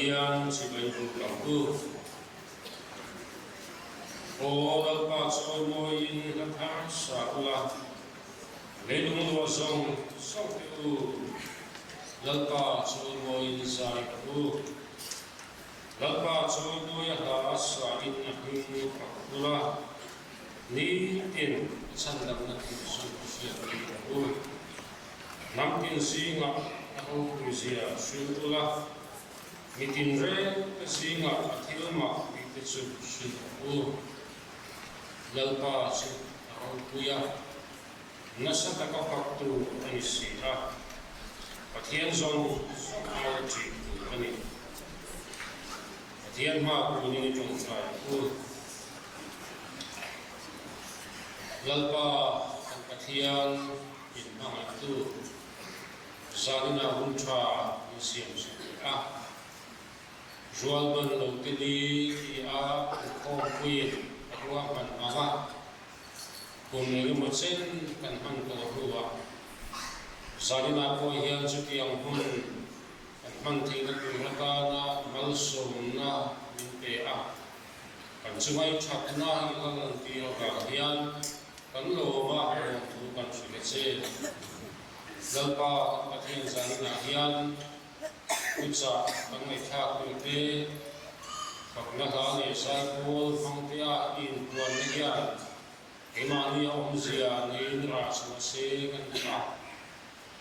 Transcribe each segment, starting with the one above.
Pathian chibai buk ang u. Aw Lalpa chawimawiin hla thar sa ula, leilung luah zawng zawng te u, Lalpa chawimawiin zai rawh u. Lalpa chawimawia hla sa in a hming fak ula, nitin a chhandamna thil chu hriat tir rawh u. Hnam tin zingah a ropuizia hrilh ula, mi tinreng te zingah a thil mah tih te chu hrilh rawh u. Lalpa chu a ropui a, nasa taka fak tur a ni si a, Pathian zawng zawng aia ṭih tur a ni. Pathian hma kunin i ṭawngṭai ang u. Lalpa kan Pathian min hmangaihtu zaninah hun ṭha min siam sak leh a. Rualban lo te ni ti a inkhawmpuiin a ruahman ang a. Kum engemaw chen kan hman tawh hnuah zaninah pawh hian chutiang hun kan hman theihna tur atana malsawmna min pe a. Kan chungai thatna i la lantir avang hian kan lawm a, lawmthu kan hrilh a che. Lalpa kan Pathian zaninah hian Puchah kan ngaihthlak tur te, fakna hla leh zaipawl hmang te a inpuanna hian keimahni a awmzia neiin rah chhuah se kan duh a.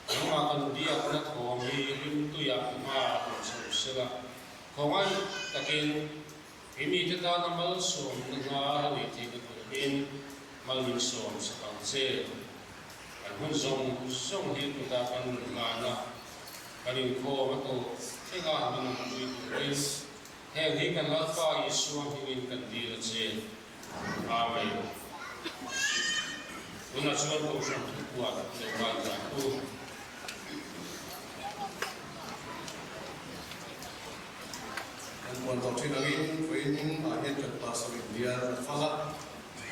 Nangmah kan biakna thawm hi rimtuiah hma a rawn chho sela, khawngaih takin he mite tana malsawmna hna a neih theihna turin mal min sawm sak ang che. Kan hun zawng zawng hi kutah kan rawn hlan a, kan inkhawm a tawh thleng a min awmpui turin heng hi kan Lalpa Isua hmingin kan dil a che. Amen. Tunah chuan Kohhran thupuan lo ngaithla ang u. Kan puan tawh thin angin vawiin ah hian kan Pastor in bial a fang a,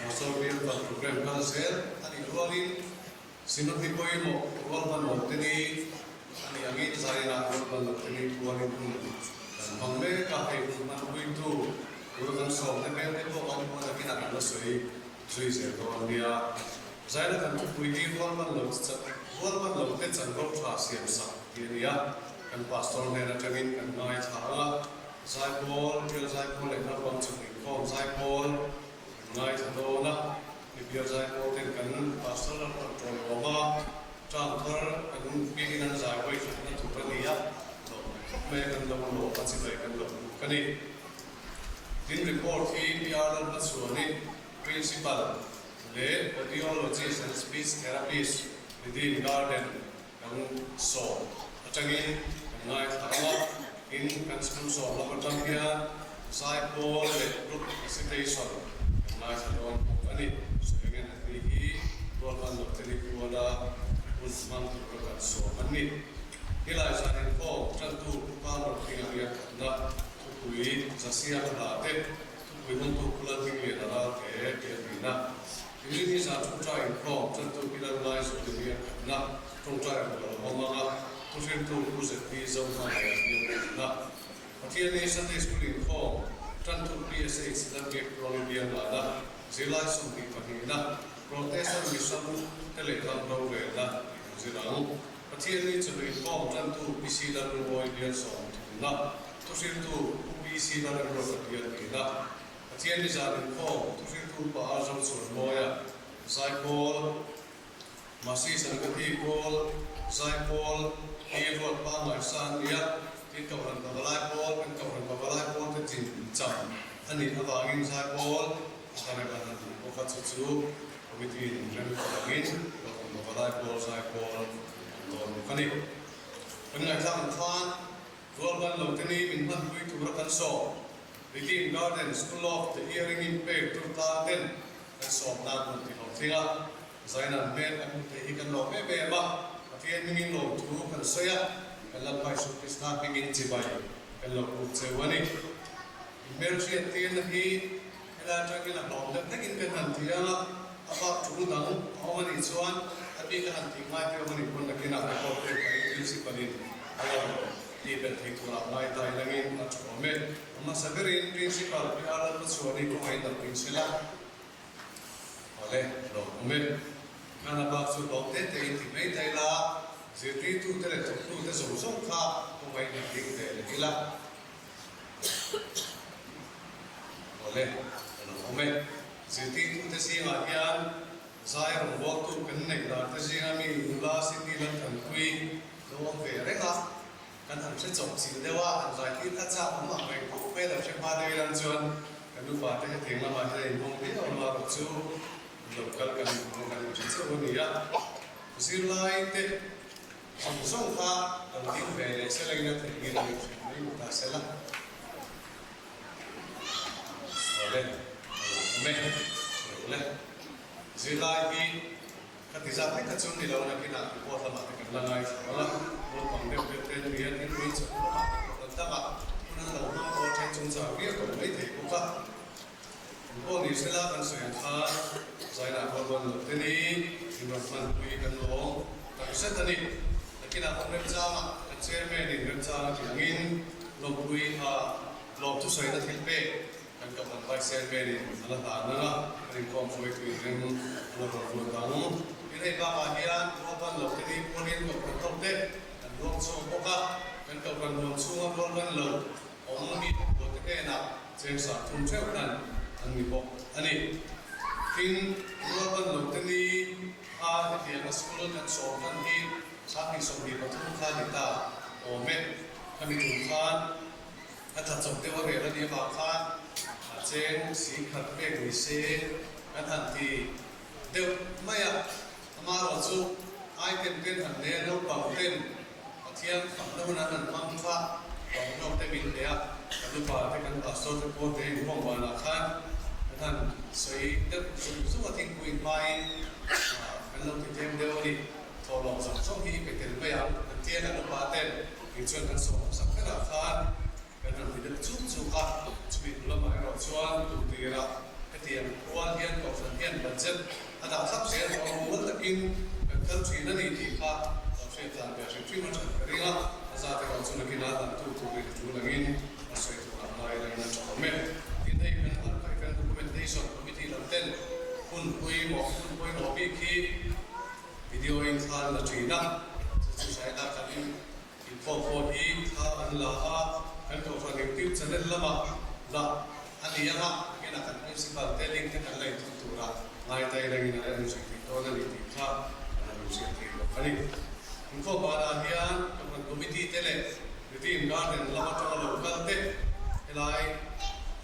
Pastor bial kal program kal zel a nih rualin Synod hi pawimawh rualbanlo te ni a nih angin Zion-ah rualbanlo te ni pualin hun kan hmang mek a, hei hun hmanpuitu tur kan sawmte hmel te pawh kan hmuh nakinah kan la sawi zui zel dawn a nia. Zion-a kan thupui hi rualbanlo rualbanlo te chanvo tha siam sak tih a ni a, kan Pastor hnen atangin kan ngaithla ang a, Zaipawl, Bial Zaipawl leh naupang chhun inkhawm Zaipawl kan ngaithla dawn a. Mi Bial Zaipawl ten kan Pastor lam rawn tawiawm a, term thar kan biakin an zai hawi thatna tur a ni a, lawmna khawp mai a kan lo lawm a, chibai kan lo buk a ni. Tin, report hi PR Lalhmachhuani, Principal leh Audiologist and Speech Therapist Redeem Garden kan sawm atangin kan ngaithla ang a, tin kan school sawm lam atang hian zaipawl leh group recitation kan ngaithla dawn bawk a ni. Sawi angin an ni hi rualban lo te ni kuala hun hmang tura kan sawm an ni. Helai zan inkhawm tantu Pu Pamro Thinga hian khatna thupui Zasia hla te thupui hmangtu Pu Lalhmingliana Ralte tih a nin a. Inrinni zan ṭawngṭai inkhawm ṭantu pi Lalngai Zualin hi a khatna ṭawngṭai rual a awm ang a, thuhriltu Pu ZP Zohmangaih a hian a khatna. Pathianni Sunday School inkhawm ṭantu PSH Lalbiak Tluangi bialnana zirlai 22na Protestant Mission te leh ram rorelna tih an zir ang. Pathianni chawhnu inkhawm ṭantu Pi C Lalrumawi bial 30na thuhriltu Pu PC Lalremruata bial nihna. Pathian ni zan inkhawm thuhriltu upa a zo chuan mawia Zaipawl, Masi Sangati Pawl, Zaipawl hi ruat pangngai sa an ni a, tin Kohhran Pavalai Pawl, kan Kohhran Pavalai Pawl te chin cham a nih avangin Zaipawl a ka rem a han duh bawk a, chu chu Committee in rem avangin Kohhran Pavalai Pawl, Zaipawl an dawn bawk a ni. Kan ngaihthlak ang khan Rualban lo te ni min hmanpui tura kan sawm. Redeem Garden School of the Hearing Impaired tur tan ten kan sawm nan hun ti lo tling a, Zainan hmel kan hmu thei hi kan lawm em em a, Pathian hmingin lawmthu kan sawi a, kan Lalpa Isu Krista hmingin chibai kan lo kut cheu a ni. In hmelhriat tirna hi helai atangin a hlawm deuh hlekin kan han ti ang a, a bak thu dang a awm a nih chuan a bik a han tih ngai te awm a nih pawn nakinah report pek pahin principal in a la rawn. Tih belh thei turah ngai ta ilangin a thu awm e. A hmasa berin Principal Pi Arnold Pachuani kawngaiin lo ding sela. Awle, lawm awm e. Khana bak chu lawm te te in ti mai ta ila, zirtirtute leh thawktute zawng zawng kha kawngaiin han ding ve leh ila. Awle, lawm awm e. Zirtirtute zingah hian zai rawngbawltu kan neih dan te zinga mi nula Cindy Lalthanpui Lo awm ve reng a, kan han hre chawp chilh deuh a, han zai tir kha chak awm ang reng khawp mai lo hre hma deuh ilang chuan kan upa te hetiang lamah hian a inhawng viau ang a rawh chu lo kal kan inhawng kan inhre chauh a ni a, zirlai te zawng zawng kha lo ding ve leh sela in a theih ngin a inhrilh mai ni ta sela. Awle, a lo awm e, lo le, zirlai hi. Ka ti zat vek a chu ni lo nakinah report lamah te kan la ngai thla a, naupang deuh deuh te an rian in ui chawp lamah te pawh kan dang a, hun an lo hmang pawh then chung chau viau tawh mai thei bawk a. Eng pawh ni sela kan sawi ang khan zainah rual rual lo te ni in rawn hmanpui kan lawm tak zet a ni. Nakinah kan remchangah kan chairman in remchang a tih angin lawmpui a lawmthusawina thil pek Kan kohhran Vice Chairman in a la hlan ang a, kan inkhawm hruaitu in rem a la rawn ruat ang. Tin hei bakah hian rualban lo te ni pualin kohhran ho te kan ruang chhuak bawk a, kan kohhran nuam chhunga rualban lo awm mi pakua te hnenah cheng 30 theuh hlan an ni bawk a ni. Tin rualban lo te ni kha hetianga school kan sawm hlan hi 2023 kha ni ta awm e, khami tum khan A tha chawp deuh a rel a nih avang khan a cheng 10,000 pek ni se kan han ti deuh mai a. Amaherawh chu item ten han nei a, naupang ten Pathian fakna hun an han hmang kha thawmhnaw te min pe a, kan upa te kan pastor te pawh te inkhawm vanah khan kan han sawi deuh zung zung a, thingpui hmain kan lo ti tlem deuh a ni. Thawhlawm zawng zawng hi pe tel mai ang kan tia kan upa ten Kei chuan kan sawm hmasak berah khan kan rawn ti deuh chuk chuk a, chumi hnu lamah erawh chuan tum tirah hetiang khual hian kohhran hian budget a dah thlap zel tawh a, mumal takin kan kal thin a ni tih kha lo hriat dan ve hrim hrim a that ka ring a, a zat erawh chu nakinah dan tu turin a tul angin a sawi turah ngai reng a tha awm e. Tin, hei kan archive and documentation committee lam ten hun pawimawh hun pawimawh bik hi Video in thla an la thin a, chu chu China kan in inkhawm pawh hi thla an la a, kan kohhran YouTube channel lamah la a ni ang a, nakinah kan principal te link te kan la inthawk tura ngai ta ilangin a la en zui thei dawn a ni tih kha a lo inhriat thei bawk a ni. Inkhawm banah hian kohhran committee te leh Redeem Garden lam atanga lo kal te helai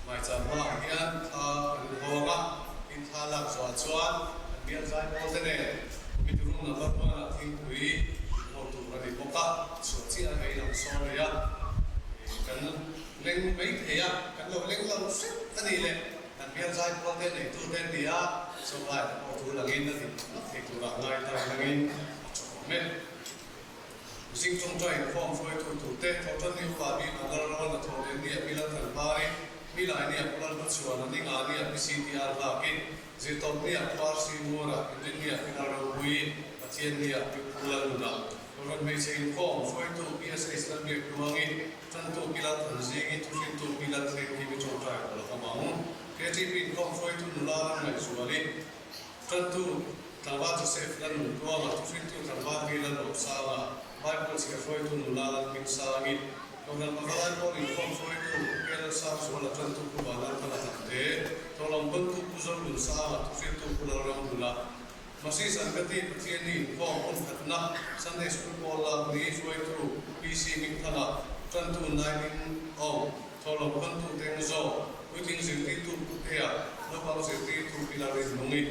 Maicham hmaah hian thla kan hawng a, tin thla lak zuah chuan kan bial zai pawl te nen committee room number one ah thingpui in ho tur a ni bawk a, chhuah chiah a vei lam sawn rih a, kan leng mai thei a, kan lo leng lo hret a ni le, kan bial zai pawl te neitu te an ni a, chawlai te pawh thu langin a din ngawt thei turah ngai ta langin a tha awm e. Zing tawngtai inkhawm hruaitu turte Thawhtan ni upa bik a lal rawn a thawh leh ni a pi Lalthan Hmari, mi lai ni a Pu Lalhmachhuan a ni nga ni a Pi CTR Hlaki, Zirtawp ni a Pu RC Ngura, Inrin ni a Pi Lalropui, Pathian ni a Pi Pu Lalnuna. Kohhran hmeichhe inkhawm hruaitu PSH Lalbiak Tluangi, Tantu Pi Lalthan Zingi, Thuhrintu Pi Lalthleng hi mi tawngtai pawl a awm ang. KTP inkhawm hruaitu nula Ramngaihzuali, Tantu Tlangval Joseph la nun tuanga thuhriltu tlangval mi la lawm sanga Bible chhiar hruaitu nula la hming sangin Kohhran Pavalai pawl inkhawm hruaitu Pu Sangzuala tantu Pu Vanlalthana Hnamte Tawlawm bantu Pu Zolun Sanga thuhriltu Pu Lalramhluna Masi Sankati Pathianni inkhawm hun khatna Sunday School pawl lak ni hruaitu PC Hmingthanga tantu Naimin Aung Thawhlawm bantu Tengzaw, puitling zirtirtu Pu Tea, naupang zirtirtu Pi Lalrinlungi,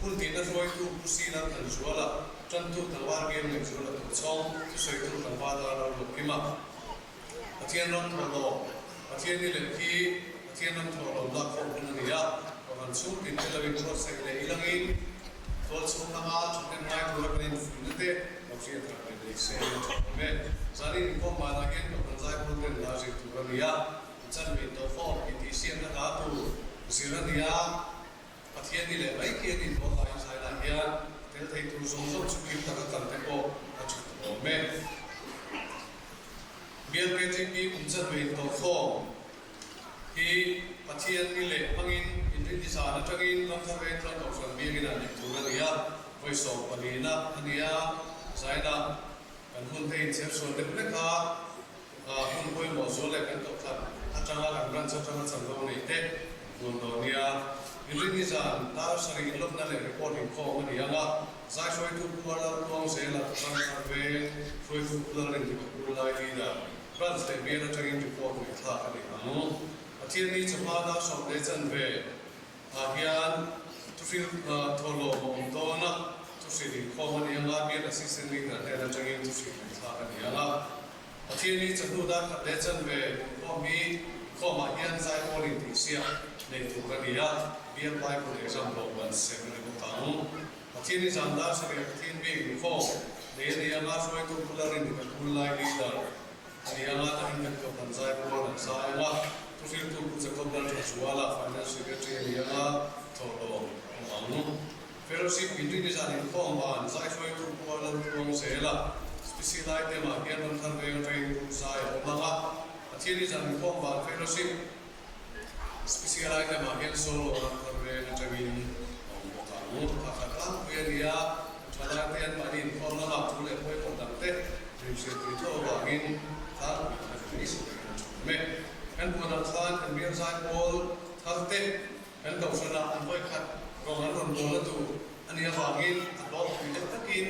hun tihna hruaitu Pu Sina Thanzuala, tantu tlangval Bial Ngaihzuala Tochhawng, thusawitu tlangval Dar Lalruatkima. Pathian ram thawhlawm, Pathian ni leh khi Pathian ram thawhlawm lak khawm hun a ni a, Kohhran chhung tin te lo inbuatsaih leh ilangin tual chhung lama thahnem ngai tura kan infuihna te lo hriat harh ve nei se a tha awm e. Zanin inkhawm banah hian Kohhran Zaipawl ten la zir tur a ni a, chan min tawh fawm intihsiakna hla tur zir a ni a, Pathian ni leh mai khi a nih tawh hlaiin zainah hian tel thei tur zawng zawng chu kim taka kal te pawh a tha awm e. Bial KTP kum chanve intawhkhawm hi Pathian ni leh hmangin inrin ni zan atangin Ramthar Vengthlang Kohhran Biakinah neih tur a ni a, vawi sawmpalina a ni a, zainah kan hun te inchhersual deuh hlek a, hun pawimawh zual leh kan kohhran atanga kan branch atanga chanvo nei te buan dawn nia. Inrin ni zan dar sarih inlawmna leh report inkhawm a ni ang a, zai hruaitu Pu Arlal Tluang zela Ramthar Veng hruaitu Pu Lalrinhlima Pu Lai leader branch leh bial atangin report ngaihthlak a ni ang. Pathianni chawhma dar 10 leh chanve ah hian thuhril thawhlawm a awm dawn a, thuhril inkhawm a ni ang a, bial assistant leader hnen atangin thuhril ngaihthlak a ni ang a. Pathian hi chawhnu dar khat leh chanve inkhawm hi inkhawmah hian zaipawl intihsiak nei tur a ni a, Bial Bible exam lawmman sem a ni bawk ang. Pathian hi zan dar sarih Pathian biak inkhawm nei a ni anga hruaitu bula rin kan hun lai leader a ni anga tahin kan kohhran zaipawl an zai anga thuhriltu Pu Jacob Lalthazuala Finance Secretary a ni anga thawhlawm a awm ang. Fellowship inrini zan inkhawm van zai hruaitu Pu Laltluang Zela Special item ah hian Ramthar Veng atangin group zai a awm ang a, Pathianni zan inkhawm van Fellowship Special item ah hian solo Ramthar Veng atangin a awm bawk ang. Thla khat tlangpui a ni a, thalai te an mahni inkhawm lamah thu leh pawimawh dang te rinhriat tui tho avangin tlangpui thar mai si turin a thu mek. Kan buan ang khan kan bial zai pawl thar te Kan kohhranah an vawikhat rawng an rawn bawl a tur a nih avangin a hlawkpui deuh takin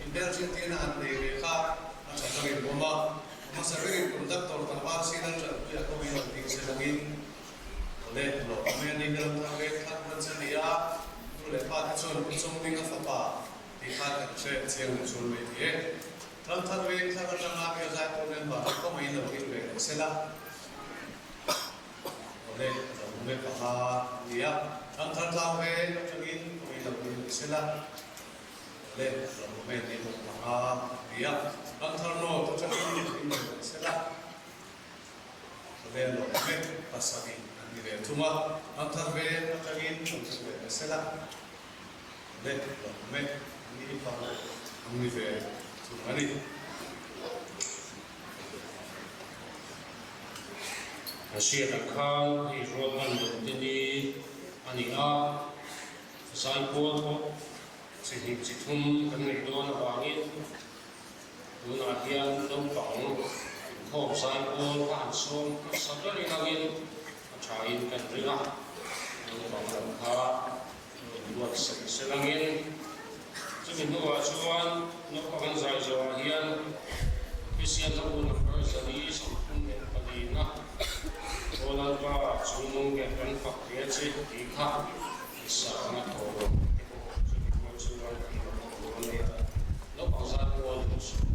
inbelhriattirna han nei ve kha a tha ka rin bawm a. A hmasa berin conductor tlangval sin an tanpui a kawngin rawn ding se langin awle hlawh awm e a ni ka ram thar ve khat branch a ni a, nu leh pa te chuan Pu Chawngding a fapa tih khan kan hre chiang leh zual mai thei e. Ram thar veng thar atanga bialzai pawl member kawngin lo ding ve leh sela. Awle, lo hmu e paha a ni a. Thangthar tlang ve atangin kawngin lo ding leh sela. Awle, lo hmu e ni bawk paha a ni a. Thangthar nawt atangin lo ding ve leh sela. Awle, lo hmu e pasarih an ni ve thung a. Thangthar ve atangin lo ding ve leh sela. Awle, lo hmu e ni paruk an ni ve thung a ni. Ka hriat ang khan hei rualban lo te ni a ni a, zaipawl pawh chi hnih chi thum kan neih dawn avangin tunah hian naupang inkhawm zaipawl kha han sawm hmasa berin angin a thain kan ring a, naupang lam kha inbuatsaih sel angin chumi hnuah chuan naupang an zai zawhah hian Kristian hla u number 134 na Aw Lalpa chungnung ber kan fak hle che tih kha i sahna tawh lo te pawh chumi hnuah chuan kan rawn awm dawn nia naupang zat mual lo suh.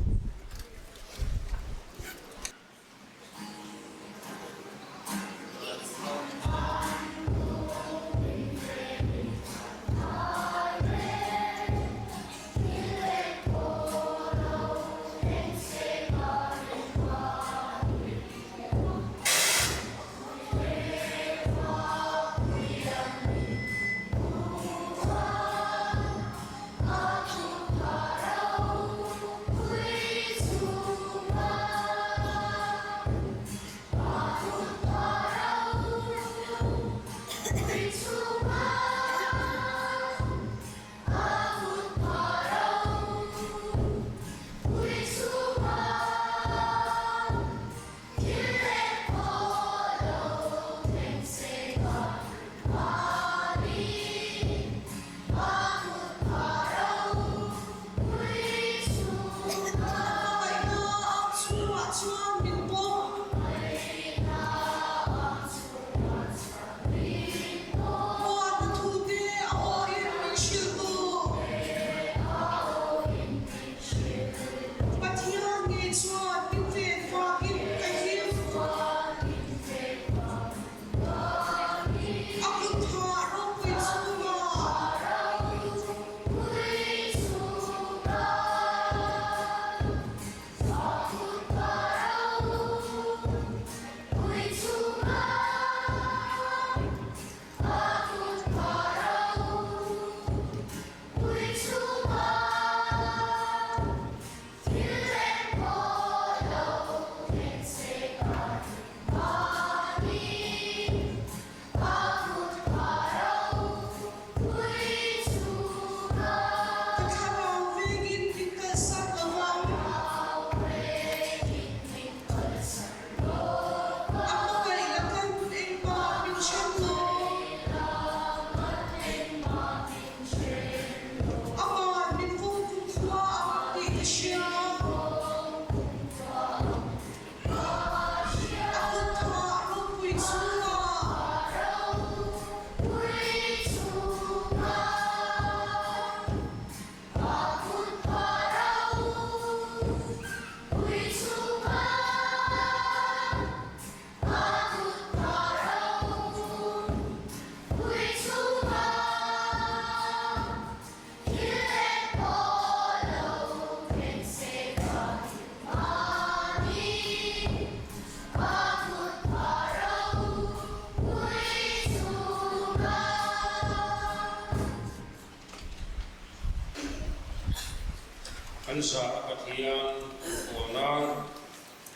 Kan za a Pathian pawl nan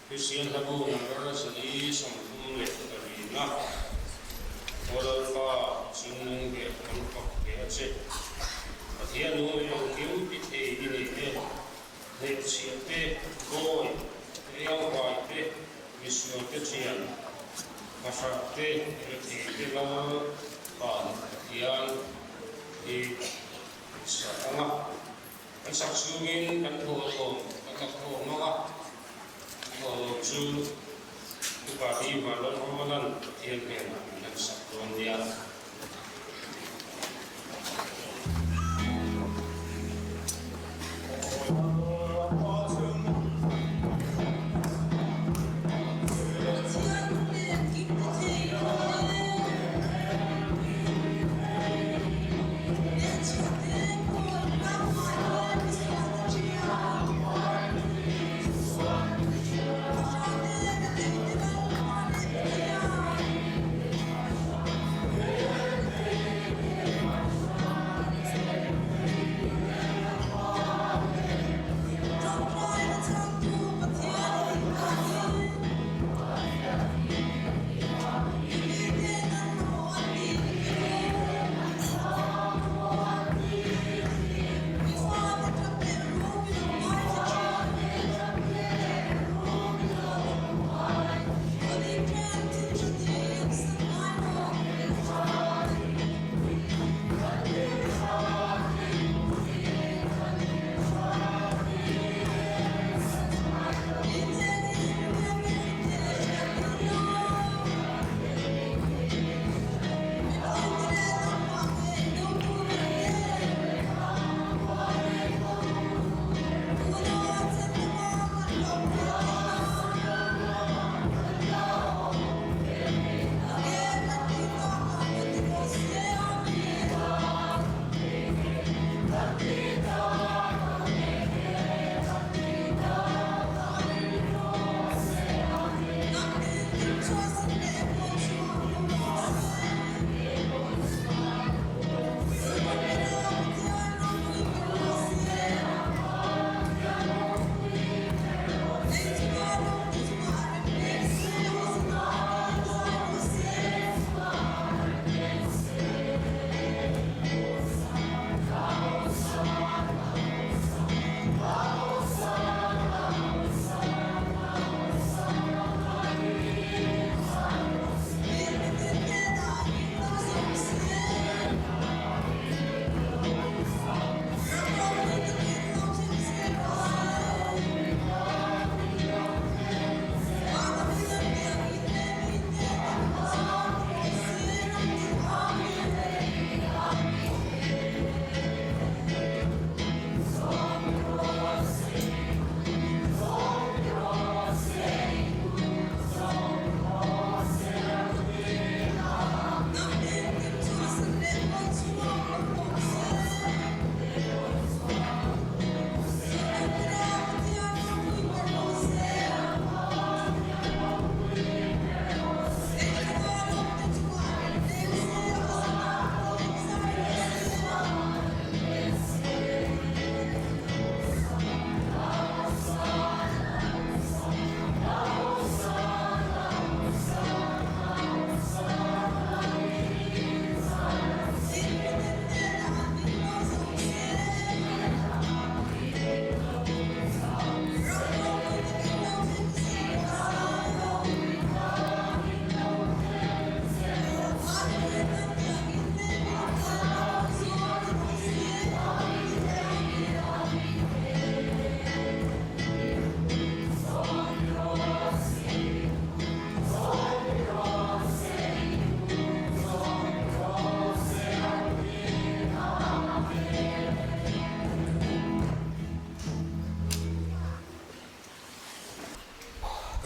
Kristian hlabu number 434 na Aw Lalpa chungnung ber kan fak ve a che. Pathian nung leh engkim ti thei i ni e. Hnehchhiah te, bawi, riangvai te, misual te thian, fahrah te, rethei te Lalpa Pathian hi sa ang a. Kan sak chhungin kan thawhlawm kan la khawm ang a, thawhlawm chu Upa hi Vanlalhawmalan Pathian hnenah min han sak dawn nia.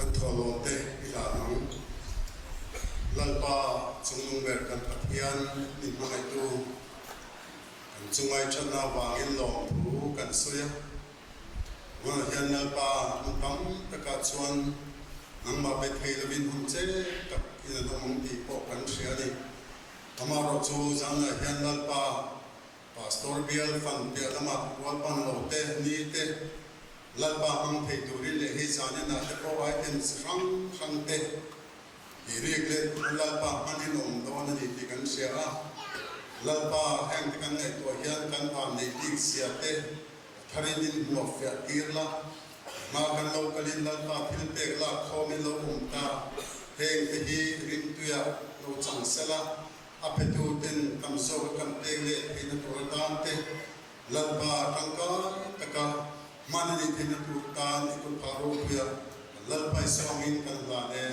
Kan thawhlawm te i hlan ang. Lalpa chungnung ber kan Pathian min hmangaihtu, kan chungai thatna avangin lawmthu kan sawi a. Tunah hian Lalpa hmun tam takah chuan nangmah be thei lovin hun che tak in an awm ang tih pawh kan hria a ni. Amaherawhchu zanah hian Lalpa Pastor bial fan piah lamah rualpan lo te, ni te. Lalpa hmang thei turin leh hei zaninah te pawh item chi hrang hrang te tih rik leh Lalpa hmanin a awm dawn a ni tih kan hria a. Lalpa heng te kan ngaihtuah hian kan vanneih bik zia te a tharin in hmuah fiah tir la. Hma kan lo kalin Lalpa thil pek lak khawmin lo awm ta. Heng te hi rimtuiah lo chang sela, a petu ten tam zawka kan pek leh theihna tur atan te Lalpa tangkai taka hman a nih theihna tur tan i kut phah ropuia kan Lalpa i sawngin kan hlan e.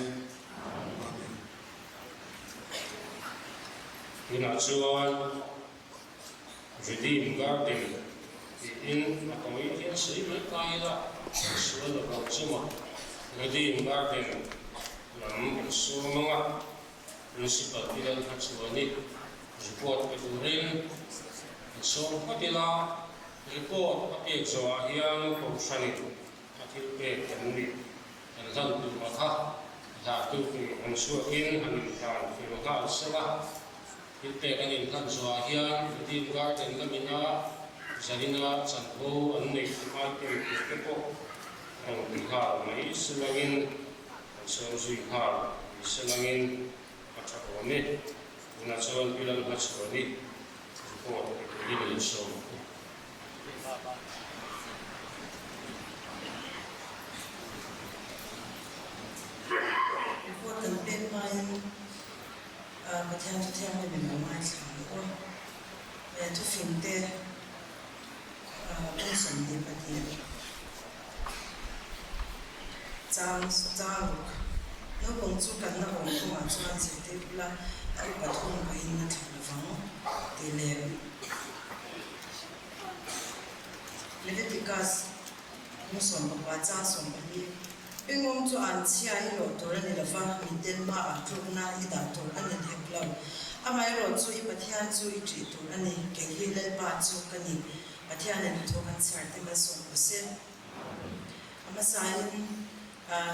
Amen. Tunah chuan Redeem Garden tiin a tawi hian sawi mai ta ila, sual lo vang chunga Redeem Garden lam kan sawm anga Principal hi lal kha chuan i report pe turin an sawm phawt ila, report a pek zawhah hian Kohhranin a thil pek kan nih kan hlan tur a kha hlahtu tur han chhuakin han inhlan fel nghal sela, thil pek an inhlan zawhah hian Redeem Garden lamina Zarina chanvo an neih item tur te pawh rawn ti nghal mai silangin Kan sawm zui nghal ni se langin a tha awm e. Tunah chuan pi lam hmachhuan i report pe turin an sawm ang u. Report kan pek hmain Pathian chu thianghlim in lo ngaithla ang u. Thufing te Kum 22 chang chang ruk. Naupang chu kan na awm kawngah chuan zirtir ula a upat hun pawhin a thlah lovang tih leh Leviticus kum 14 chang 12 Bengawng chu an chhia i lawh tur a ni lova, miten hmaah tlukna i dah tur a ni hek lo. Amaherawh chu i Pathian chu i ṭih tur a ni, kei hi Lalpa chu ka ni. Pathianin thu kan chhiar te malsawm rawh se. A hmasain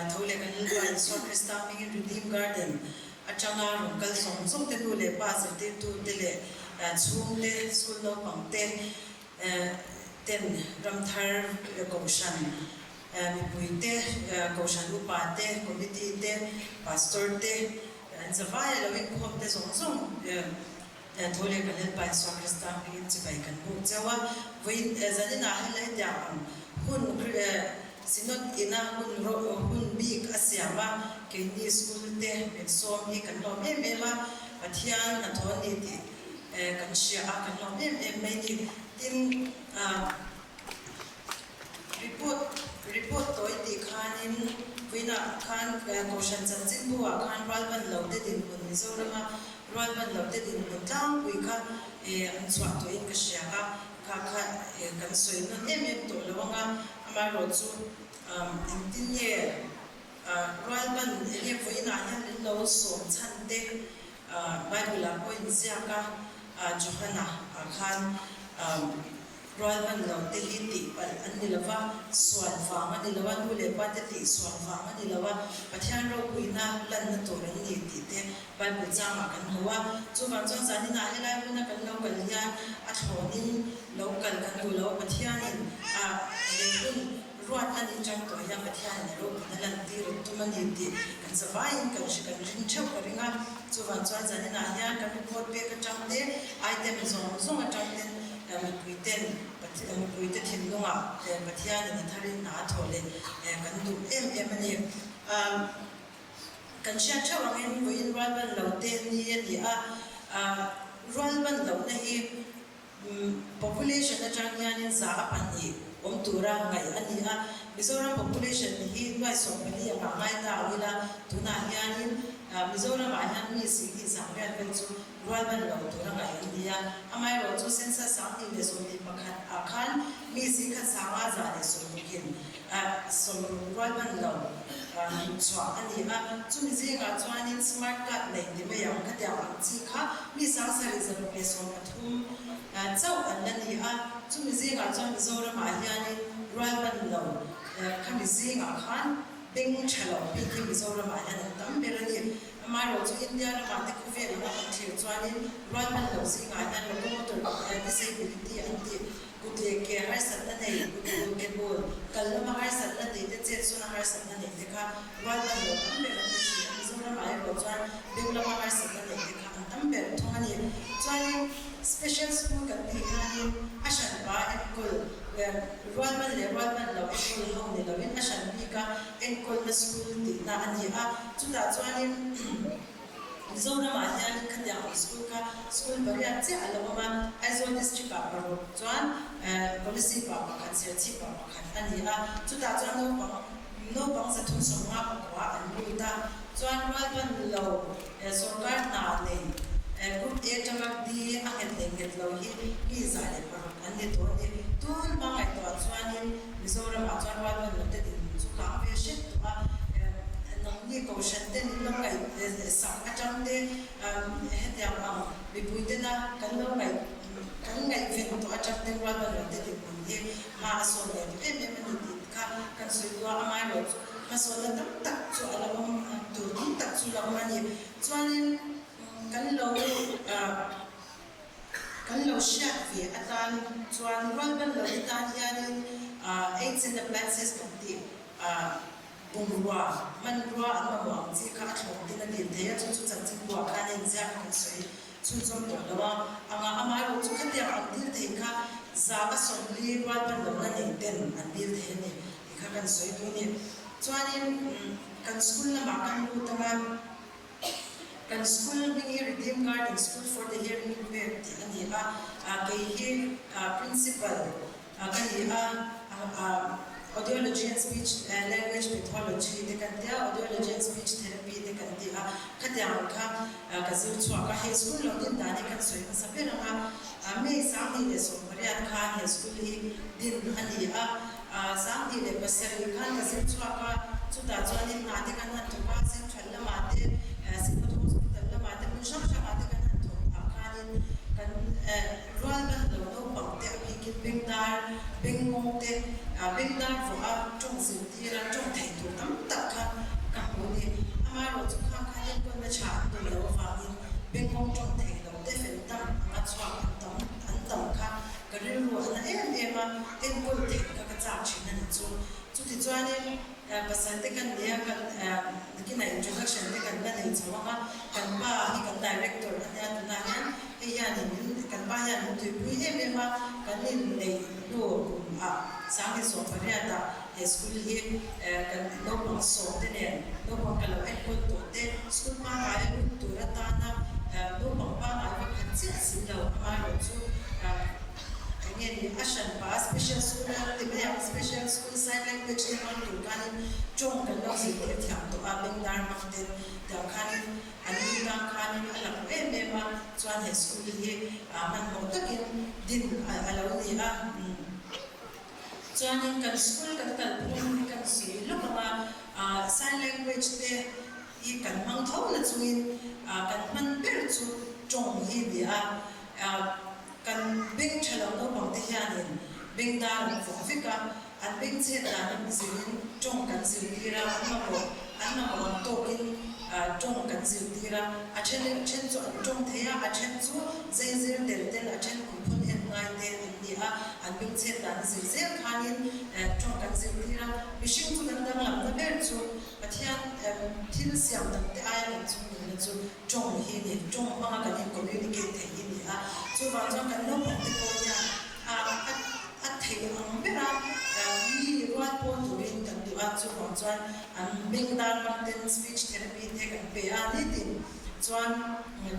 tho leh kan Lalpa Isua Krista hmingin Redeem Garden aṭanga rawn kal zawng zawng te nu leh pa zirtirtu te leh chhungte, school naupang te ten ramthar kohhran Mipuite, Kohhran upate, Committee te, Pastor te, an zavai a lo inkhawm te zawng zawng tho leh kan Lalpa Isua Krista hmingin chibai kan buk cheu a. Vawiin zaninah hela hetiang ang hun Synod ina hun hun bik a siam a, keini school te min sawm hi kan lawm em em a, Pathian hnathawh a ni tih kan hria a, kan lawm em em mai ni. Tin, Report report tawi tih khanin vawiinah khan Kohhran chanchinbu ah khan Rualban lo te dinhmun Mizorama Rualban lo te dinhmun tlangpui kha an chhuah tawhin ka hria a, kha kha kan sawi nawn em em tawh lo ang a, amaherawhchu engtin nge Rualban enge vawiinah hian min lo sawm chhan te Bible ah pawh inziak a, Johana ah khan Rual hman lo te hi tihpalh an ni lo va, sual vang a ni lo a, nu leh pa te tih sual vang a ni lo a, Pathian ropuina lanna tur an ni tih te Bible changah kan hmu a. Chuvang chuan zaninah helai hmuna kan lo kal hian a thlawnin lo kal kan duh lo a, Pathianin a lei hun ruat a nih chang tawh hian Pathianin a ropuina lantir an tum a ni tih kan zavaiin kan hre kan ring theuh ka ring a. Chuvang chuan zaninah hian kan report pek atang te, item zawng zawng atang ten Mipuiten mipuite thinlungah Pathianin a tharin hna a thawh leh kan duh em em a ni. Kan hriat theuh angin vawiin rualban lo te ni a ni a, rualban lohna hi population atang hianin 2% awm tura ngaih a ni a. Mizoram population hi nuai 14 angah ngai ta ang ila, tunah hianin Mizoramah hian mi sihnih zangriat vel chu Rualban lo tura ngaih an ni a, amaherawh chu census 2021 ah khan mi zingkhat sanga 160 in 60 rualban lo hmuhchhuah a ni a, chumi zingah chuanin smart card nei ti mai ang khatiang ang chi kha mi 7613 chauh an la ni a, chumi zingah chuan Mizoramah hianin rualban lo khami zingah khan beng tha lo bik hi Mizoramah hian an tam ber a ni. Amaherawh chu India ramah te khawvel anga kan thlir chuanin rualban loh zingah hian locomotor disability an tih Kut leh ke harsatna nei, kut bul ke bul, kal lama harsatna nei te, chetsawn a harsatna nei te kha rualban lo tam ber an ni thin a, Mizoramah erawh chuan beng lama harsatna nei te kha an tam ber thung a ni. Chuanin special school kan tih hianin a hranpa enkawl rualban leh rualban lo enkawl ho ni loin a hran bika enkawlna school tihna a ni a, chutah chuanin Mizoramah hian khatiang ang school kha school pariat chiah a lo awm a, Aizawl district ah paruk chuan Kolasib ah pakhat, Serchhip ah pakhat a ni a, chutah chuan naupang naupang 350 pakua an lut a, chuan rualban lo sorkar hna nei Group A atanga D a nghet leh nghet lo hi mi 106 an ni tawh a ni. Tun hma ngaihtuah chuanin Mizoramah chuan rualban lo te dinhmun chu kang ve hret tawh a, nangni kohhran ten in lo ngaih sak atang te hetiang ang mipui tena kan lo ngaih kan ngaihven tawh atang te rualban lo te dinhmun hi hma a sawn leh tawh em em a ni tih kha kan sawi duh a, amaherawhchu hmasawnna tam tak chu a la awm tur tam tak chu la awm a ni. Chuanin kan lo Kan lo hriat ve atan chuan rualban lo te tan hianin Aids and Appliances kan tih bungrua, hmanrua an mamawh ang chi kha a thlawm ten a dil thei a, chu chu chanchin buah khan a inziak a kan sawi chhunzawm tawh lo a, anga amaherawh chu khatiang an dil thei kha 140 rualban lohna nei ten an dil thei a ni tih kha kan sawi duh a ni. Chuanin kan school lamah kan lut anga. Kan school hming hi Redeem Garden School for the Hearing Impaired tih a ni a, kei hi Principal ka ni a, Audiology and Speech Language Pathology te kan ti a, Audiology and Speech Therapy te kan ti a, khatiang kha ka zir chhuak a, he school lo din dan hi kan sawi hmasa ber ang a, May 2018 khan he school hi din a ni a, 2007 khan ka zir chhuak a, chutah chuanin hna te kan han thawk a, Central lamah te, Synod Hospital lamah te, hmun hrang hrangah te kan han thawk phah khanin kan rual ban lo naupang te a bikin bengdar, bengngawng te, bengdar vawh a tawng zirtir a, tawng theih tur tam tak kha ka hmu a ni. Amaherawhchu khang khan enkawlna tha an dawn loh avangin bengngawng tawng thei lo te fel dam anga chhuak an tam an tam kha Ka rilru a na em em a, enkawl theih kha ka chak thin a ni chu. Chutichuanin pasal te kan nei a, kan nakinah introduction te kan la nei chho ang a, kan pa hi kan director a nia tunah hian hei hianin min kan pa hian min tuipui em em a, kan inneih hnu kum ah 2018 ah he school hi kan naupang sawm te nen naupang ka lo enkawl tawh te school pangngai a lut tur atana naupang pangngai pakhat chiah si lo amaherawhchu Eng nge ni a hran pa special school a ti mai ang, special school sign language te hmang tur khanin tawng kan lo zirtir thiam tawh a, bengdar hmang ten tiang khanin an ni tang khanin a lang em em a, chuan he school hi hmanhmawh takin din a lo ni a. Chuanin kan school kan kalphung hi kan sawi lawk ang a, sign language te hi kan hmang tho na chungin kan hman ber chu tawng hi a ni a. Kan beng tha lo naupang te hianin beng dar an vawk vek a, an beng chhet dan an zirin tawng kan zirtir a, an mamawh an mamawh ang tawkin tawng kan zirtir a, a then a then chu an tawng thei a, a then chu zai zir tel tel a then kum phun en ngai te an ni a, an beng chhet dan a zir zel khanin tawng kan zirtir a, mihring chu kan danglamna ber chu Pathian thil siam dang te aia kan chhungnunna chu Tawng hi ni, tawng hmanga kan in communicate theih hi ni a, chuvang chuan kan naupang te pawh hian a a thei ang ber a, mi rual pawl turin kan duh a, chuvang chuan an beng dar hmang ten speech therapy te kan pe a, nitin chuan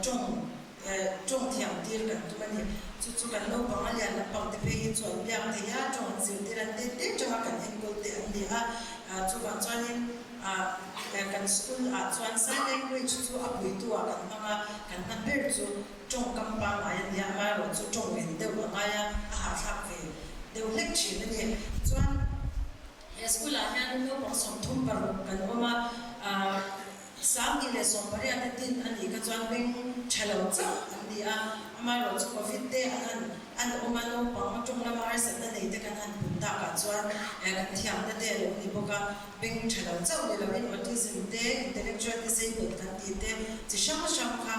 tawng tawng thiam tir kan tum a ni. Chu chu kan naupang a lian lampang te phei hi chu an biak thei a, tawng an zirtir an tet tet tanga kan enkawl te an ni a, chuvang chuanin Ah, kan school ah chuan sign language chu a puitu ah kan hmang a, kan hman ber chu tawngkam pangngai a nia, amaherawh chu tawng rin deuh a ngai a, a hahthlak ve deuh hlek thin a ni. Chuan he school ah hian naupang 36 kan awm a, ah, 2018 a din a nih kha chuan beng tha lo chauh an ni a, amaherawh chu covid te an han An awm a, naupang tawng lama harsatna nei te kan han pun takah chuan kan thiamna te a lo ni bawk a, beng tha lo chauh ni loin autism te, intellectual disabled kan tih te chi hrang hrang kha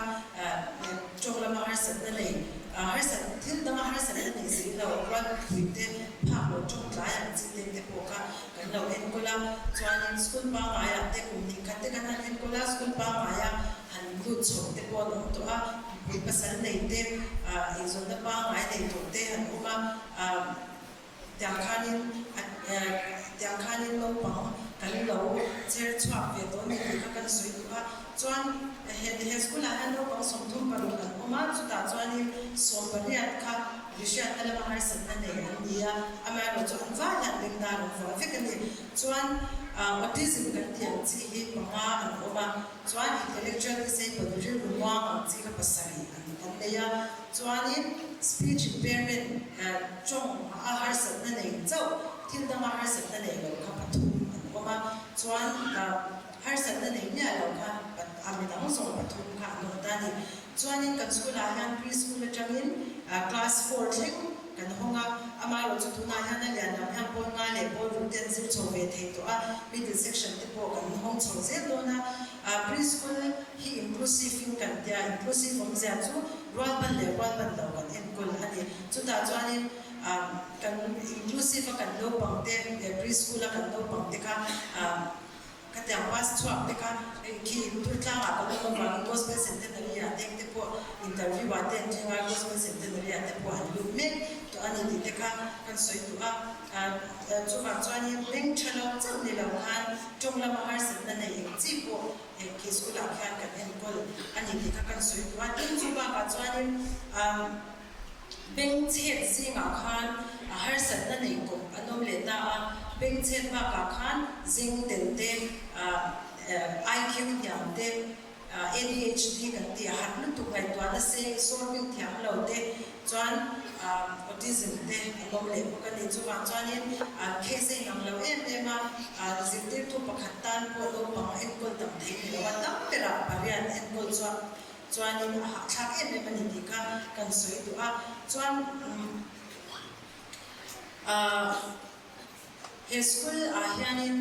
tawng lama harsatna nei, harsat thil danga harsatna nei si lo rual pui lo enkawl a, chuanin school pangaiah te kum hnih khat te kan han enkawl a, school pangaia han lut chho te pawh an awm tawh a, mipui pasal nei te, eizawnna pangai nei tawh te an awm a, tiang khanin tiang khanin naupang kan lo chher chhuak ve tawh a ni tih kha kan sawi duh a, chuan he he school ah hian naupang 36 an awm a, chutah chuanin 18 kha Rihriatna lama harsatna nei an ni a, amaherawhchu chu an vai hian bengdar an vuah vek a ni. Chuan autism kan tih ang chi hi panga an awm a, chuan intellectual disabled rilru muang ang chi kha pasarih an kan nei a, chuanin speech impairment tawng a harsatna nei chauh thil danga harsatna nei lo kha pathum an awm a, chuan harsatna nei miah lo kha a midang zawng pathum kha an awm ta a ni. Chuanin kan school ah hian pre school atangin class four thleng kan hawng a, amaherawhchu tunah hian a lian lam hian pawl nga leh pawl ruk te an zir chho ve thei tawh a, middle section te pawh kan hawng chho zel dawn a. Pre school hi inclusive in kan tia, inclusive awmzia chu rualban leh rualban lo kan enkawl a ni. Chutah chuanin kan inclusive a kan naupang te, pre school a kan naupang te kha Khatiang bus chhuak te kha hei khi Durtlangah kan awm avangin Gospel Centenary ah te te pawh interview ah te an thleng a, Gospel Centenary ah te pawh an lut mek tawh a ni tih te kha kan sawi duh a. Chuvang chuanin beng tha lo chauh ni lo khan tawng lama harsatna nei eng chi pawh hei khi school ah khian kan enkawl a ni tih kha kan sawi duh a. Tin, chu bakah chuanin Beng chhet zingah khan a harsatna nei kawp an awm leh ta a, beng chhet bakah khan zing tel te, IQ hniam te, ADHD kan tih a harh lutuk ngaihtuahna seng sawr bik thiam lo te chuan autism te an awm leh bawk a ni. Chuvang chuanin case a inang lo em em a, zirtirtu pakhat tan pawh naupang enkawl tam thei ni lo a, tam berah pariat enkawl chuan Chuanin a hahthlak em em a ni tih kha kan sawi duh a. Chuan ahh he school ah hianin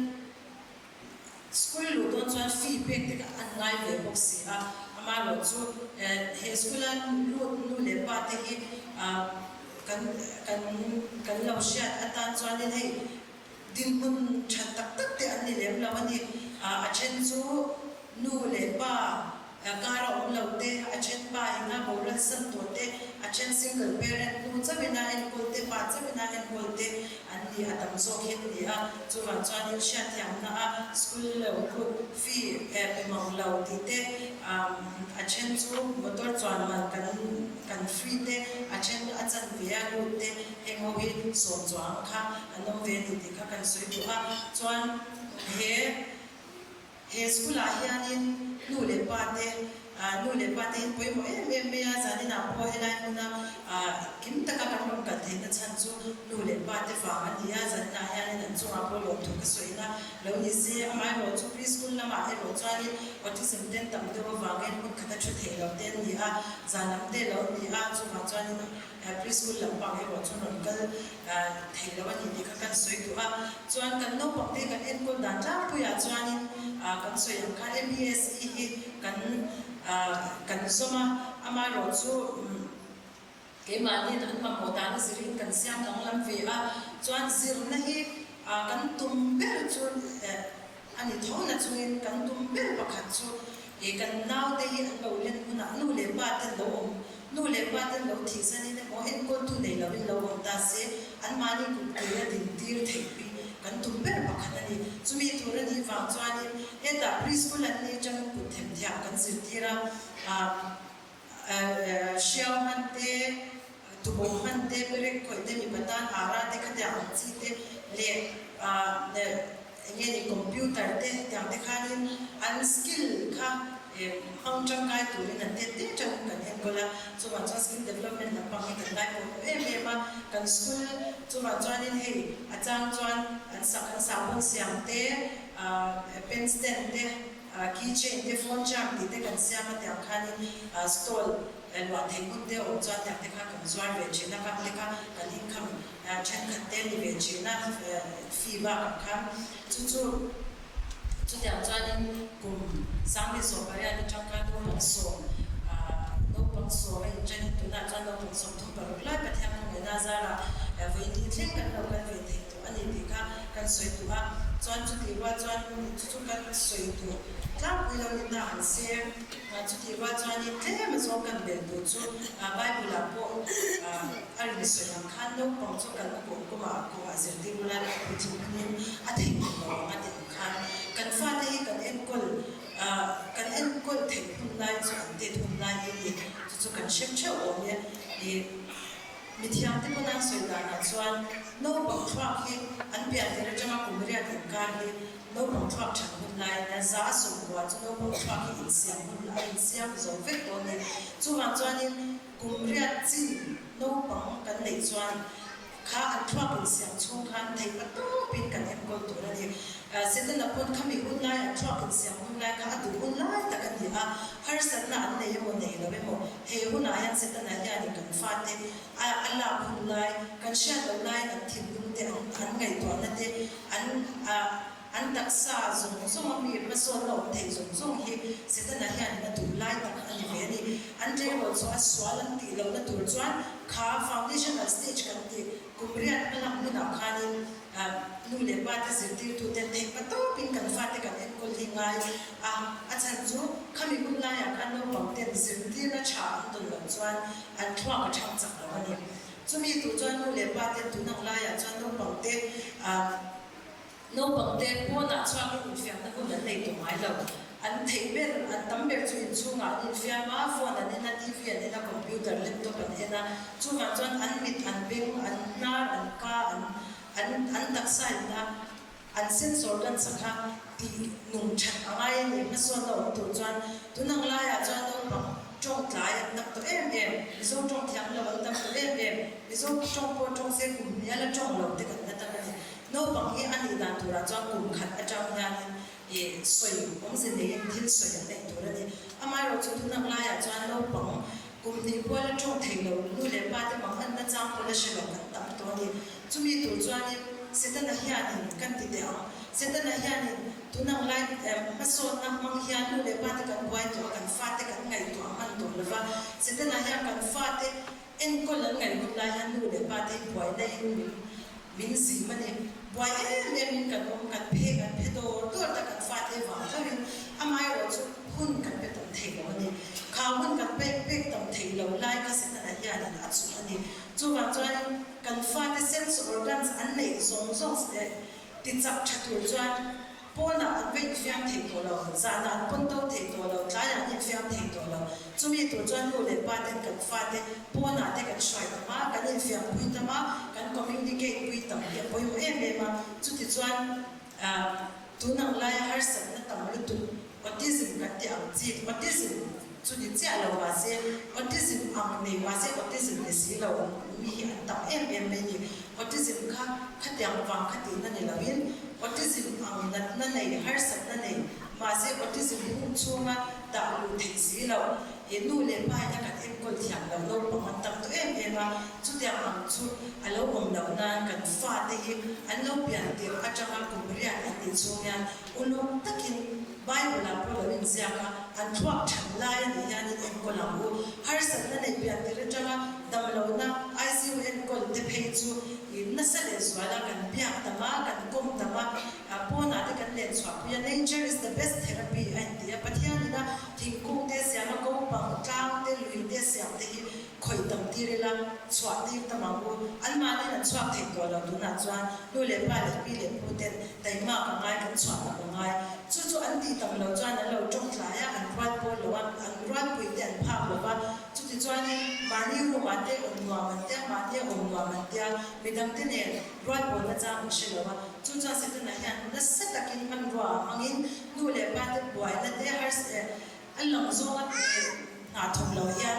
school luh dawn chuan fee pek te kha an ngai ve bawk si a. Amaherawhchu he school a lut nu leh pa te hi ahh kan kan kan lo hriat atan chuanin hei dinhmun tha tak tak te an ni lem lo a ni. A then chu nu leh pa kar a awm lo te, a then pa in a boral san tawh te, a then single parent nu chauhin a enkawl te, pa chauhin a enkawl te an ni a tam zawk hi an ni a. Chuvang chuanin hriatthiamna a school lo lut fee pe mang lo tih te, a then chu motor chuan man kan kan free te, a then a chanve a lut te, heng ho hi sawm chuang kha an awm ve a ni tih kha kan sawi duh a. Chuan he. He school ah hianin nu leh pa te, nu leh pa te hi pawimawh em em mai a, zaninah pawh helai hmuna kim taka kan rawn kal theihna chhan chu nu leh pa te vang a ni a, zaninah hianin an chungah pawh lawmthu ka sawina lo ni se. Amaherawh chu pre school lamah erawh chuanin autism ten tam deuh avangin hmun khata thu theih loh te an ni a, zan lam te lo ni a, chuvang chuanin pre school lampang erawh chu rawn kal thei lo a ni tih kha kan sawi duh a. Chuan kan naupang te kan enkawl dan tlangpuiah chuanin kan sawi ang khan MBSE hi kan kan zawm a, amaherawh chu keimahniin an mamawh dan a zirin kan siam danglam ve a. Chuan zirna hi kan tum ber chu a ni tho na chungin kan tum ber pakhat chu kan naute hi an lo len hunah nu leh pa ten lo awm Nu leh pa ten lo thihsanin emaw enkawltu nei loin lo awm ta se, anmahni kutpui a dintir theih hi kan tum ber pakhat a ni. Chumi tur a nih vang chuanin hetah preschool an nih atangin kut themthiam kan zirtir a, hriau hman te, tubawm hman te, perek khawih te, mipa tan ara te, khatiang ang chi te leh eng nge ni computer te tiang te khanin an skill kha hmang tangkai turin an tet te tangin kan enkawl a, chuvang chuan skill development lampang hi kan ngai pawimawh em em a, kan school chuvang chuanin hei a chang chuan an sak an sahbawn siam te pen stand te key chain te phone charm tih te kan siam a tiang khanin stall luah theih hun te a awm chuan tiang te kha kan zuar ve thin a, khang te kha kan income Thenkhat te ni ve thin a, fee bakah khan chu chu chutiang chuanin kum 18 atang khan naupang sawm naupang sawm a inṭan tunah chuan naupang 36 lai Pathian khawngaihna zarah vawiin ni thleng kan lo kal ve thei tawh a. a ni tih kha kan sawi duh a. Chuan chutih rual chuan chu chu kan sawi duh tlangpui lo ni ta ang se. Chutih rual chuanin tlem a zawng kan belh duh chu Bible ah pawh a rin sawi ang khan naupang chu kalna kawng kawngah kawngah zirtir ula a puitling hmangin a theih duh lo ang a ti ang khan kan fate hi kan enkawl kan enkawl theih hun lai chu an tet hun lai hi ni chu chu kan hrem theuh awm e. Mithiamte pawn an sawi danah chuan naupang thluak hi an pian tir atanga kum riat inkar hi naupang thluak that hun lai ania, 190 chu naupang thluak hi insiam hun a insiam zo vek dawn ni. Chuvang chuanin kum riat chin naupang kan neih chuan kha an thluak insiam chhung khan theih patawpin kan enkawl tur a ni. Setana pawn khami hun lai an thluak insiam hun lai kha a duh hun lai tak a ni a, harsatna an nei emaw nei lo emaw he hunah hian Setana hianin kan fate a a lak hun lai, kan hriat loh laiin an thinlung te, an an ngaihtuahna te, an a an taksa zawng zawng a mi hmasawnna awm thei zawng zawng hi Setana hianin a duh lai tak a ni ve a ni. An tleirawl chu a sual an tih lohna tur chuan kha foundational stage kan tih kum riat hmalam hunah khanin Nu leh pa te zirtirtuten theih pa tawpin kan fate kan enkawl hi ngai a, a chhan chu khami hun laiah khan naupang ten zirtirna tha an dawn loh chuan an thluak a thang chak lo a ni. Chumi tur chuan nu leh pa ten tun ang laiah chuan naupang te naupang te pawnah chhuakin infiamna hun an nei tawh ngai lo. An theih ber, an tam ber chu inchhungah an infiam a, phone an en a, TV an en a, computer, laptop an en a, chuvang chuan an mit, an beng, an hnar, an ka, an an an taksa in a, an sensor kan sak a, tih nung that a ngai a ni. Hmasawnna awm tur chuan tun ang laiah chuan naupang tawng tlai an tam tawh em em, Mizo tawng thiam lo an tam tawh em em, Mizo tawng pawh tawng se kum hnial a tawng lo te kan la tam a ni. Naupang hi a nih dan turah chuan kum khat atang hianin I sawi awmze neiin thil sawi an neih tur a ni. Amaherawhchu tunang laiah chuan naupang kum hnih puala tawng thei lo nu leh pa te mang anna chang pawh la hre lo kan tam tawh a ni. Chumi tur chuanin Setana hianin kan ti teh ang. Setana hianin tunang lai hmasawnna hmang hian nu leh pa te kan buai tawh a, kan fate kan ngaihtuah hman tawh lo va. Setana hian kan fate Enkawl an ngaih hun lai hian nu leh pa te hi buaina in min min zim a ni. Buai em em in kan awm, kan phe kan phe dawr dawr ta kan fate vang tho in amaherawh chu hun kan pe tam thei lo a ni. Kha hun kan pek pek tam thei lo lai kha Setana hianin a chuh a ni. Chuvang chuanin kan fate sense organs an neih zawng zawng ti chak tha tur chuan Pawnah an va infiam thei tawh lo, zanah an pawn to thei tawh lo, tlaiah an infiam thei tawh lo. Chumi tur chuan nu leh pa ten kan fate pawnah te kan hruai tam a, kan infiam pui tam a, kan communicate pui tam hi a pawimawh em em a. Chutichuan tun ang laia harsatna tam lutuk autism kan tih ang chi, autism chu ni chiah lo mahse autism ang nei mahse autism ni si lo mi hi an tam em em mai ni. Autism kha khatiang vang kha tihna ni loin autism ang natna nei, harsatna nei mahse autism hung chhunga dah luh theih si lo i nu leh pa ina kan enkawl thiam lo naupang an tam tawh em em a, chutiang ang chu a lo awm loh nan kan fate hi an lo pian tirh atanga kum riat an nih chhung hian uluk takin Bible ah pawh lo inziak a, an thluak that lai a nih hianin enkawl ang u. Harsatna nei pian tir atanga damlohna ICU enkawl te phei chu nasa leh zual a, kan biak tam a, kan kawm tam a, pawnah te kan len chhuah pui a, nature is the best therapy a inti a, Pathianina thingkung te siam a, kopang, tlang te, lui te siam te hi khawih tam tir ila, chhuah tir tam ang u. Anmahniin an chhuak thei tawh lo tunah chuan nu leh pa leh pi leh pu ten taima ka ngai kan chhuah tam a ngai. Chu chu an tih tam lo chuan an lo tawng tlai a, an rual pawl lo a, an rualpui te an phak lo va. Chuti chuanin mahni room ah te awm nuam an tia, mahni a awm nuam an tia, midang te nen rual pawlna chang an hre lo a. Chu chuan Setana hian nasa takin hmanrua ah hmangin nu leh pa te buaina te harsa A lang zawnga hna thawk lo hian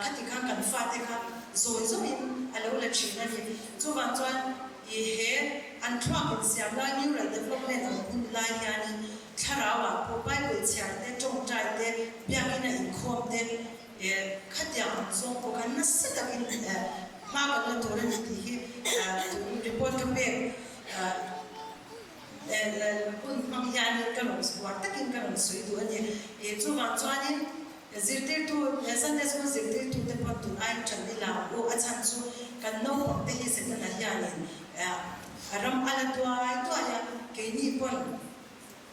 khati khan kan fate kha zawi zawin a lo la thin a ni. Chuvang chuan i he an thluak insiam lai neural development ang hun lai hianin thlarauah pawh Bible chhiar te, tawngtai te, biakina inkhawm te khatiang ang zawng pawh khan nasa takin hma kan la tur a ni tih hi tun report ka pek. Hun hmang hianin ka rawn uar takin ka rawn sawi duh a ni. Chuvang chuanin zirtirtu, Sunday School zirtirtute pawh tun aiin ṭan i la ang u. A chhan chu kan naupangte hi Setana hianin A ram a la tuai tuai a, keini pawn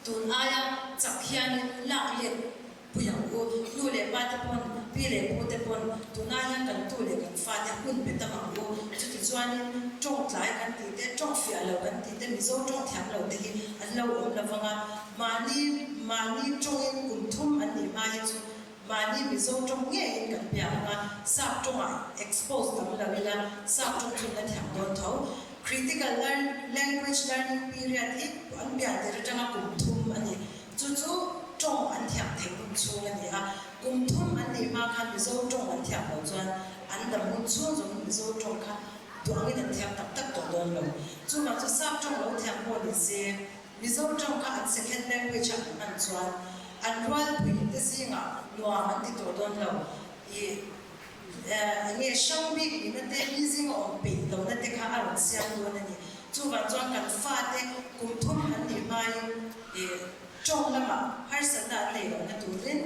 tun aia chak hianin lak let pui ang u. Nu leh pa te pawn, pi leh pu te pawn tunah hian kan tu leh kan fate hun pe tam ang u. Chutichuanin tawng tlai kan tih te, tawng fiah lo kan tih te, Mizo tawng thiam lo te hi an lo awm lo vang a. Mahni mahni tawngin kum thum an nih hma hi chu Mahni Mizo tawng ngeiin kan bia ang a, sap tawngah expose tam lo ila, sap tawng chu la thiam dawn tho. Critical language learning period hi an pian tir atanga kum thum a ni. Chu chu tawng an thiam theih hun chhung a ni a. Kum thum an nih hma khan Mizo tawng an thiam loh chuan an dam hun chhung zawngin Mizo tawng kha duh angin an thiam tak tak tawh dawn lo. Chuvang chu sap tawng lo thiam pawh ni se, Mizo tawng kha an second language a an hman chuan an rualpui te zingah nuam an ti tawh dawn lo. I eng nge hrang bik nihna te, mi zinga awm peih lohna te kha a rawn siam dawn a ni. Chuvang chuan kan fate kum thum an nih hmain i tawng lamah harsatna an neih lohna turin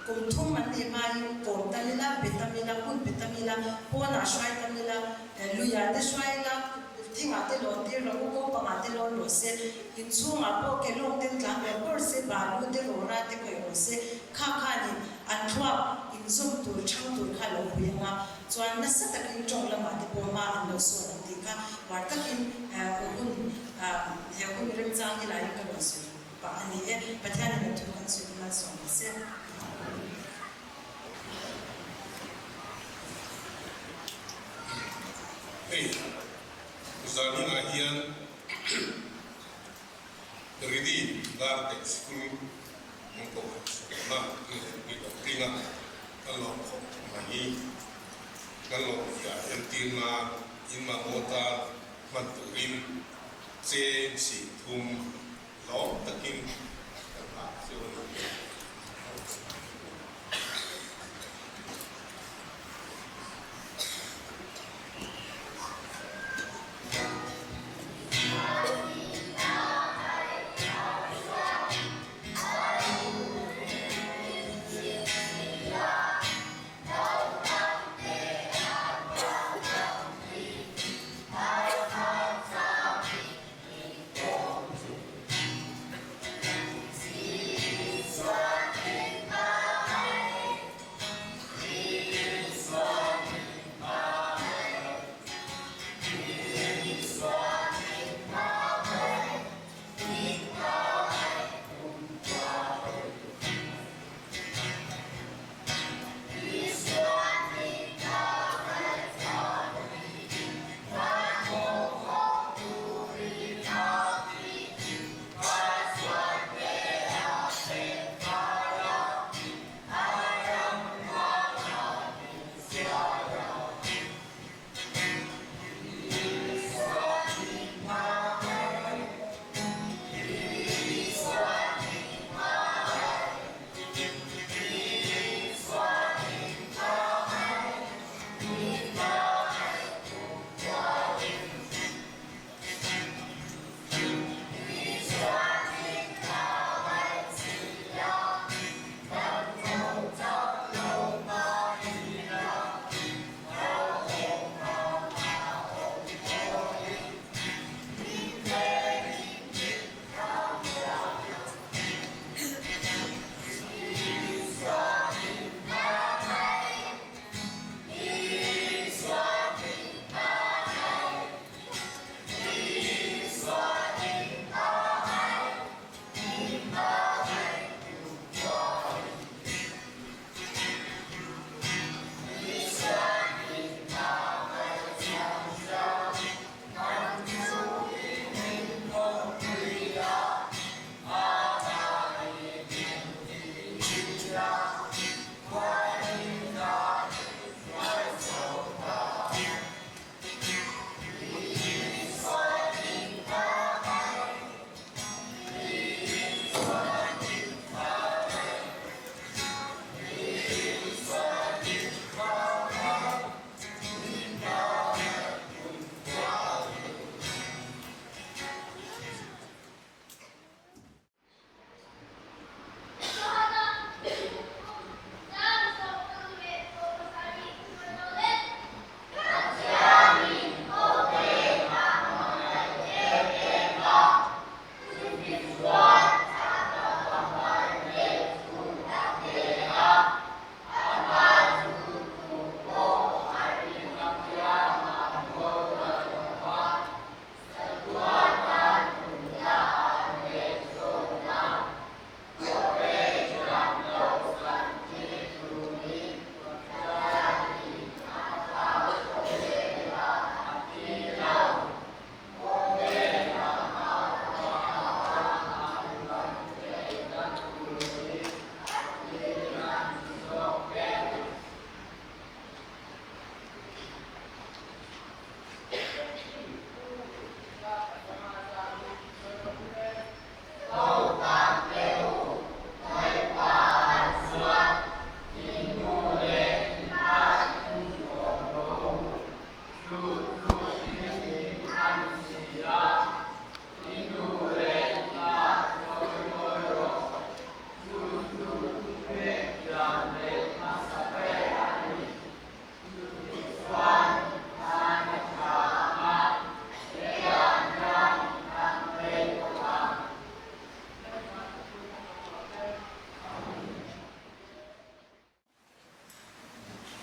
kum thum an nih hmain kawm tam ila, be tam ila, hun pe tam ila, pawnah hruai tam ila, Luiah te hruai ila, thingah te lawn tir rawh u, kopangah te lawn rawh se, inchhungah pawh ke lawng ten tlan rawh bawr se, balu te rawra te khawih rawh se, kha khanin an thluak inzawm tur chhang tur kha lo pui ang a, chuan nasa takin tawng lamah te pawh hma an lo sawn ang tih kha uar takin hun he hun remchang hi laiin ka rawn sawi pah a ni e. Pathianin a thu kan sawi hi malsawm rawh se. Hei zaninah hian Ridi Garden School an kohhran chhuahna i lo tling a, kan lo khawp mai. Kan lo zia entir nan in mamawh tan hman turin cheng 30 lawm takin kan nghah chu a ni.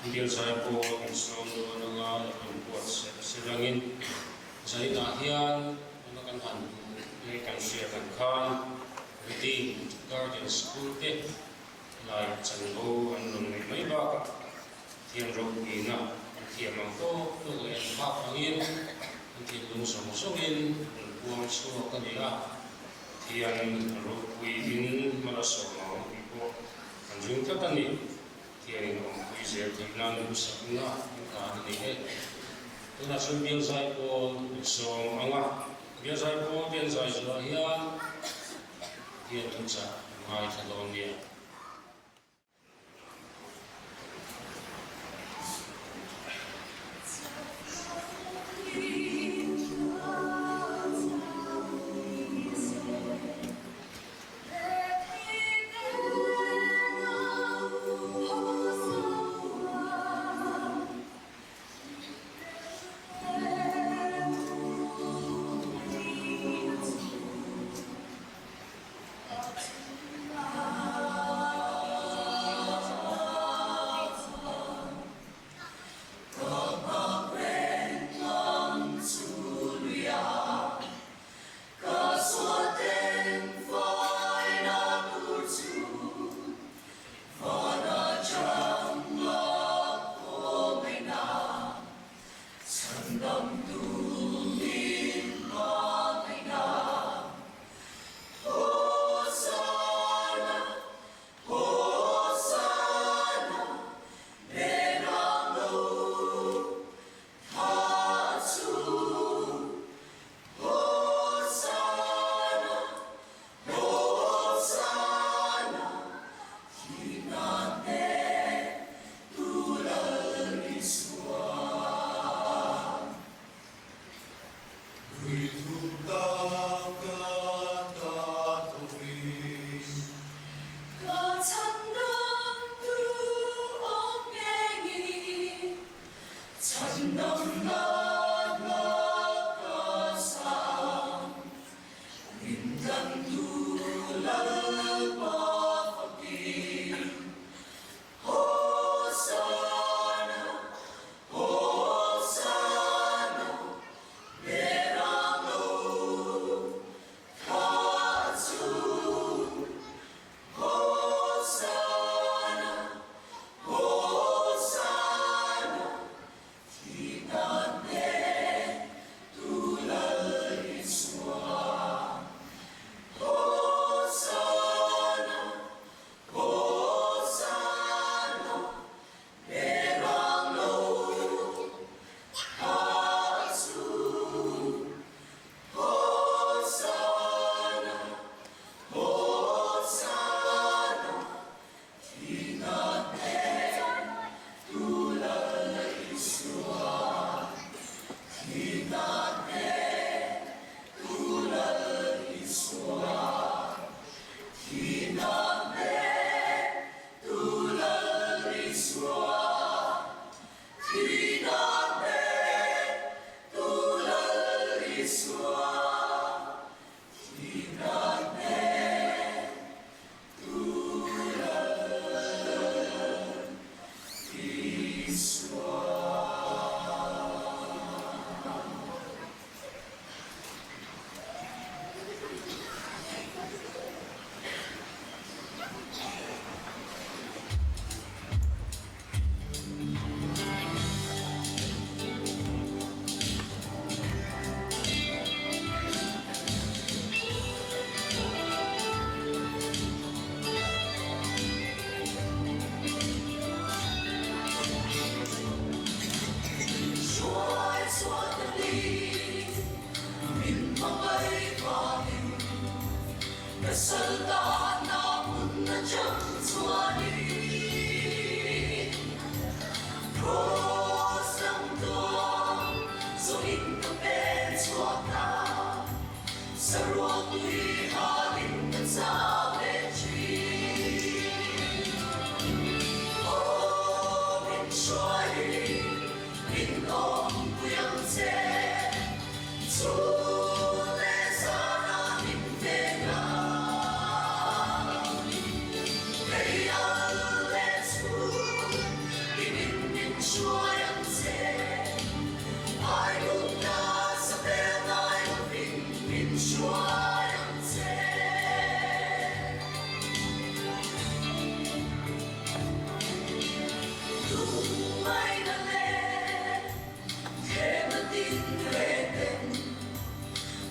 Bial zaipawl kan sawm dawn anga lo inbuatsaih selangin zainah hian tuna kan han hmuh leh kan hriat ang khan Redeemed Garden School te lai chanvo an rawn neih mai bakah thiam ropuina an thiam ang tawk tawk leh an phak angin an thinlung zawng zawngin an puang chhuak a ni a, Pathian ropuiin hma la sawm ang tih pawh an ring tlat a ni. Thianin awmpui zel theih nan duhsakna an tan a ni e. Tunah chuan Bial Zaipawl an sawm ang a, Bial Zaipawl te an zai zuah hian Pathian thuchah an ngaithla dawn nia. hruai ang che. Ai lungta sa pel ngai lovin min hruai ang che. Lungngaihna leh thlemna tin rehten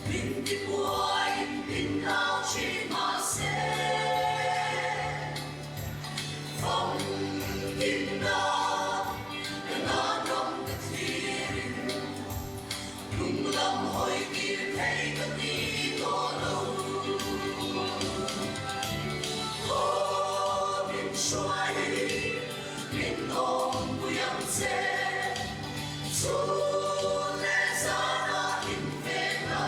min tibuaiin min nau thin mahse. Famkimna ka nan ram ka thlirin hnunglam hawi kir thei ka ti tawh lo. Aw min hruai min awmpui ang che, chhun leh zanah min veng a.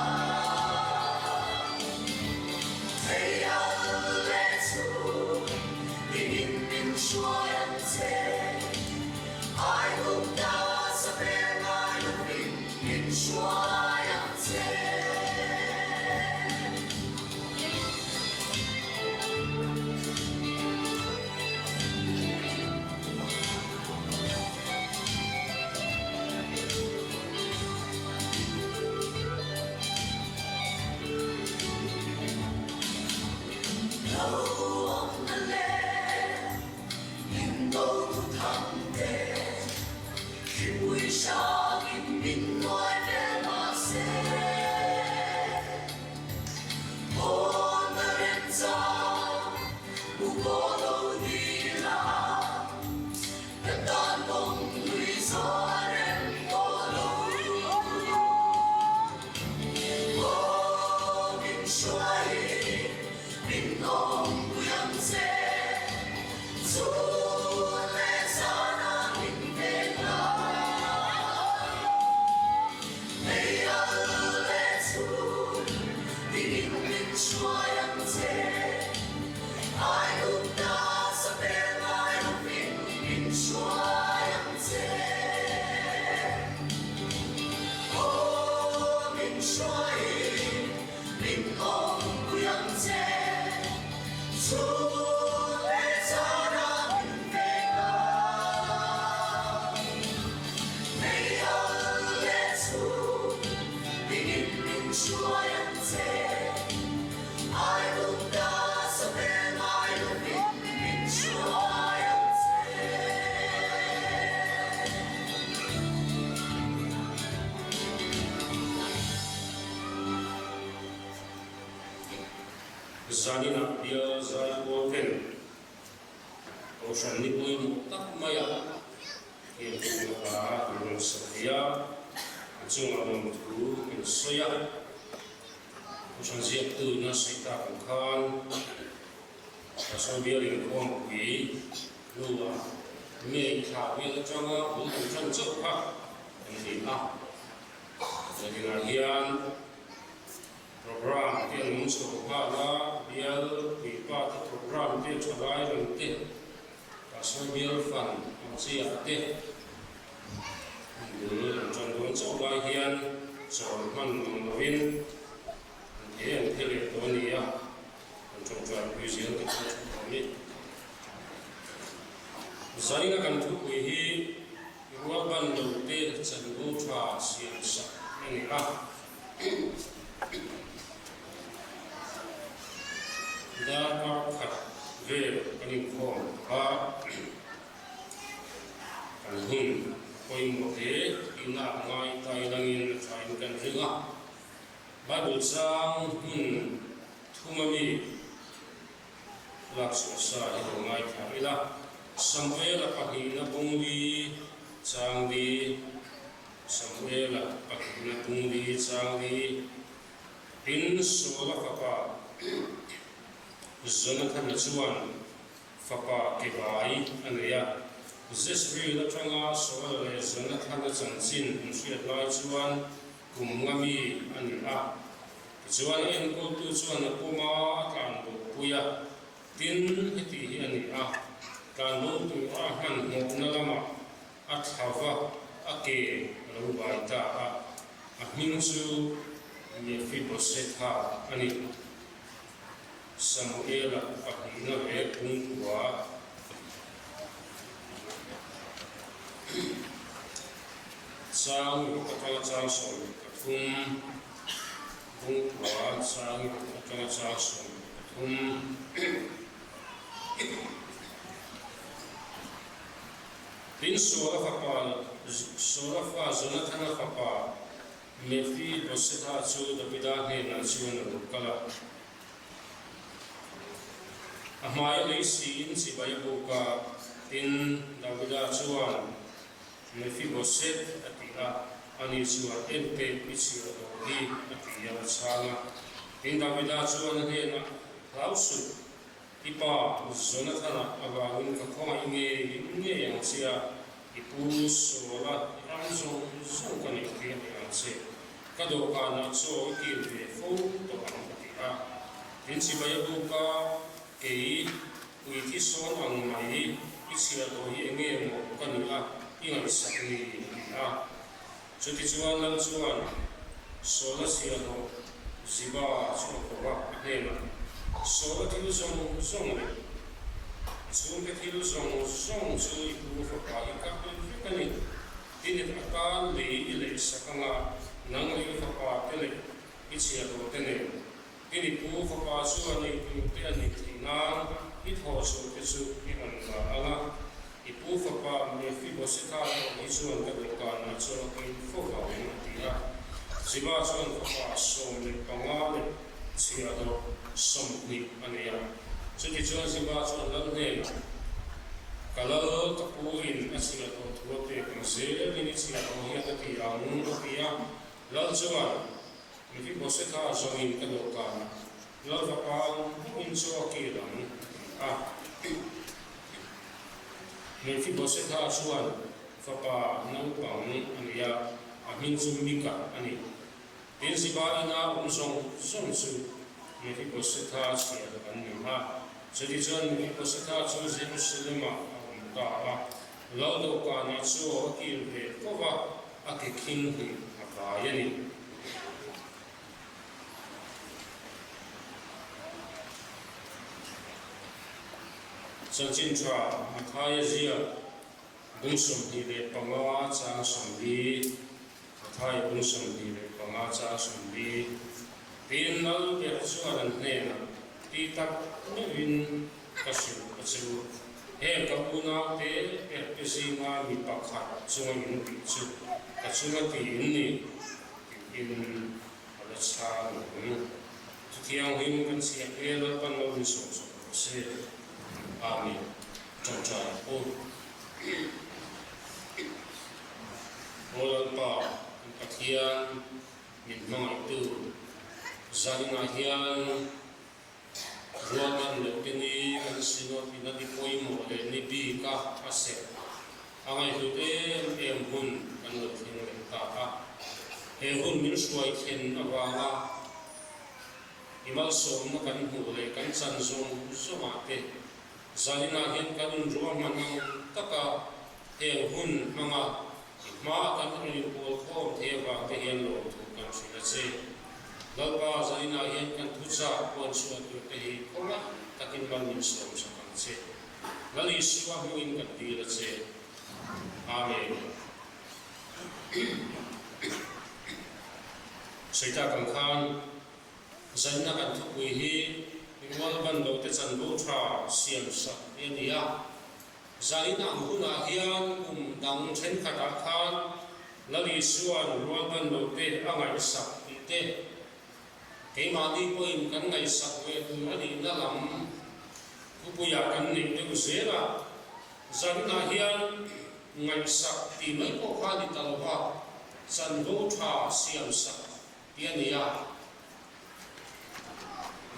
Thei al leh chhun dingin min hruai ang che, ai huk ta sa vel ngai lovin min hruai ang che. Hlauhawmna leh indo thu thang te thlipui hrangin min nuai vel mahse, Hawnna remchang hmu pawh lo ni la, ka tan kawng lui zawh a rem tawh lo. Aw min hruai min awmpui ang che, chhun leh zanah min veng la. Mei al leh chhun dingin min hruai ang che, ai huk ta sa pel ngai lovin min hruai ang che. Aw min hruai min awmpui ang che, chhun leh zanah min veng a. Mei al leh chhun dingin min hruai ang che, ai huk ta sa vel ngai lovin min hruai ang che. Zaninah bial zai kual ten Kohhran ni pawimawh tak maia heng thu hla an rawn sa thei a, a chungah rawn thu an sawi a. Kohhran ziaktu ina sawi tak ang khan Pastor bial inkhawmpui hnuah May thla vel atanga bul kan tan chauh kha kan ni a. Zaninah hian Programme te an awm chho nghal a, bial puipa te programme te thalai lam te, Pastor bial fan ang chi ah te an bul an tan dawn chauh lai hian chawl hman ang lovin an thei an phe leh tawh a ni a, kan tawngtai pui zel te pawh tha tawh a ni. Zaina kan thupui hi rualban lo te chanvo tha siam sak a ni a. Darkar khat vel kan inkhawm a, kan hun pawimawh hle tihna a ngai tai langin a thain kan ring a. Bible chang hmun thuma mi lakchhuah sa hi lo ngaithla ila, Samuela pahnihna bungli changli Samuela pahnihna bungli changli tin Saula fapa Jonathana chuan fapa kebai a nei a. Jezreel atanga Saula leh Jonathana chanchin an hriat lai chuan kum nga mi a ni a. Tichuan a enkawltu chuan a pawm a, a tlanbo pui a. Tin, heti hi a ni a, tlanbo tur a hmanhmawhna lamah a thla va, a ke a lo bai ta a, a hming chu Mephibosetha a ni. Samuela pahnihna leh pungkua. Chang ruk atanga chang 13, Bung kua chang ruk atanga chang 13. Tin, Saula fapa, Saula fa Jonathana fapa Mephibosetha chu Davida hnenah chuan a lo kal a. A hmaia lei siin chibai a buk a, tin, Davida chuan, Mephibosheth a ti a, ani chuan, En teh, i chhiar tawh hi, a ti a, a chhang a. Tin, Davida chuan a hnenah, Hlau suh, i pa Jonathana avangin ka khawngaih ngei ngei ang che a, i pu Saula i ram zawng zawng ka neih tir leh ang che. Ka dawhkanah chaw i kil ve fo tawh ang ka ti a. Tin chibai a buk a, kei ui thi sawn ang mai i chhiar tawh hi enge maw ka nih a, i ngaihsak ni a ti a. Chutichuan Lal chuan Saula chhiahhlawh Ziba chu a ko a, a hnenah, Saula thil zawng zawng leh a chhungte thil zawng zawng chu i pu fapa i kap vek a ni. Tinit a tan lei i leh sak anga nang leh i fapa te leh i chhiahhlawh te nen. Tin i pu fapa chuan ei tur te a nih theih nan i thawh chhuah te chu i rawn la anga i pu fapa Mephibosetha pawh hi chuan ka dawhkanah chuan a kil fo vang a ti a. Ziba chuan fapa 15 leh chhiahhlawh 20 a nei a. Chutichuan Ziba chuan lal hnenah, Ka lal ka pu in a chhiahhlawh thu a pek ang zelin i chhiahhlawh hian a ti ang, a ti a. Lal chuan, Mephibosetha zawngin ka dawhkanah lal fapa ang bawkin chaw a kil ang, a ti a. Mephibosetha chuan fapa naupang a nei a, a hming chu Mika a ni. Tin, Ziba ina awm zawng zawng chu Mephibosetha chhiar an ni a. Chutichuan Mephibosetha chu Jerusalem-ah a awm ta a, lal dawhkanah chaw a kil ve fo va, a ke khing hnih a vai a ni. Chanchin tha Mathaia ziak bung 25 chang 40. Mathaia bung 25 chang 40. Tin, lal ber chuan an hnenah ti tak meuhin ka hrilh a che u. Heng ka unaute erte zinga mi pakhat chunga in tih chu ka chunga ti in ni tiin a la chhang ang. Chuthianghlim kan chhiah te Lalpan lo insawm sawm rawh se. Amen. Ṭawngṭai aw. Aw Lalpa, kan Pathian min hmangaihtu, zaninah hian Rualman loh te ni kan Synod in a ni pawimawh leh ni bik a a serh a ngaihhlut em em hun kan lo thleng leh ta a. He hun min hruai thlen avanga i malsawmna kan hmuh leh kan chan zawng zawngah te zaninah hian kan inruahman ang taka heng hun hmanga i hmaa kan rawn inpawl khawm thei avang te hian lawmthu kan hrilh a che. Lalpa zaninah hian kan thuchah puan chhuah tur te hi khawngaih takin mal min sawm sak ang che. Lal Isua hmingin kan dil a che. Amen. Sawi tak ang khan zanina kan thupui hi rual ban lo te chanvo tha siam sak hi a ni a. Zanin ang hunah hian kum dang thenkhatah khan Lal Isua'n rualban lo te a ngaihsak tih te, keimahni pawhin kan ngaihsak ve tur a nihna lam thupuiah kan neih deuh zel a. Zaninah hian ngaihsak tih mai pawh kha a ni ta lo va, chanvo tha siamsak tih a ni a.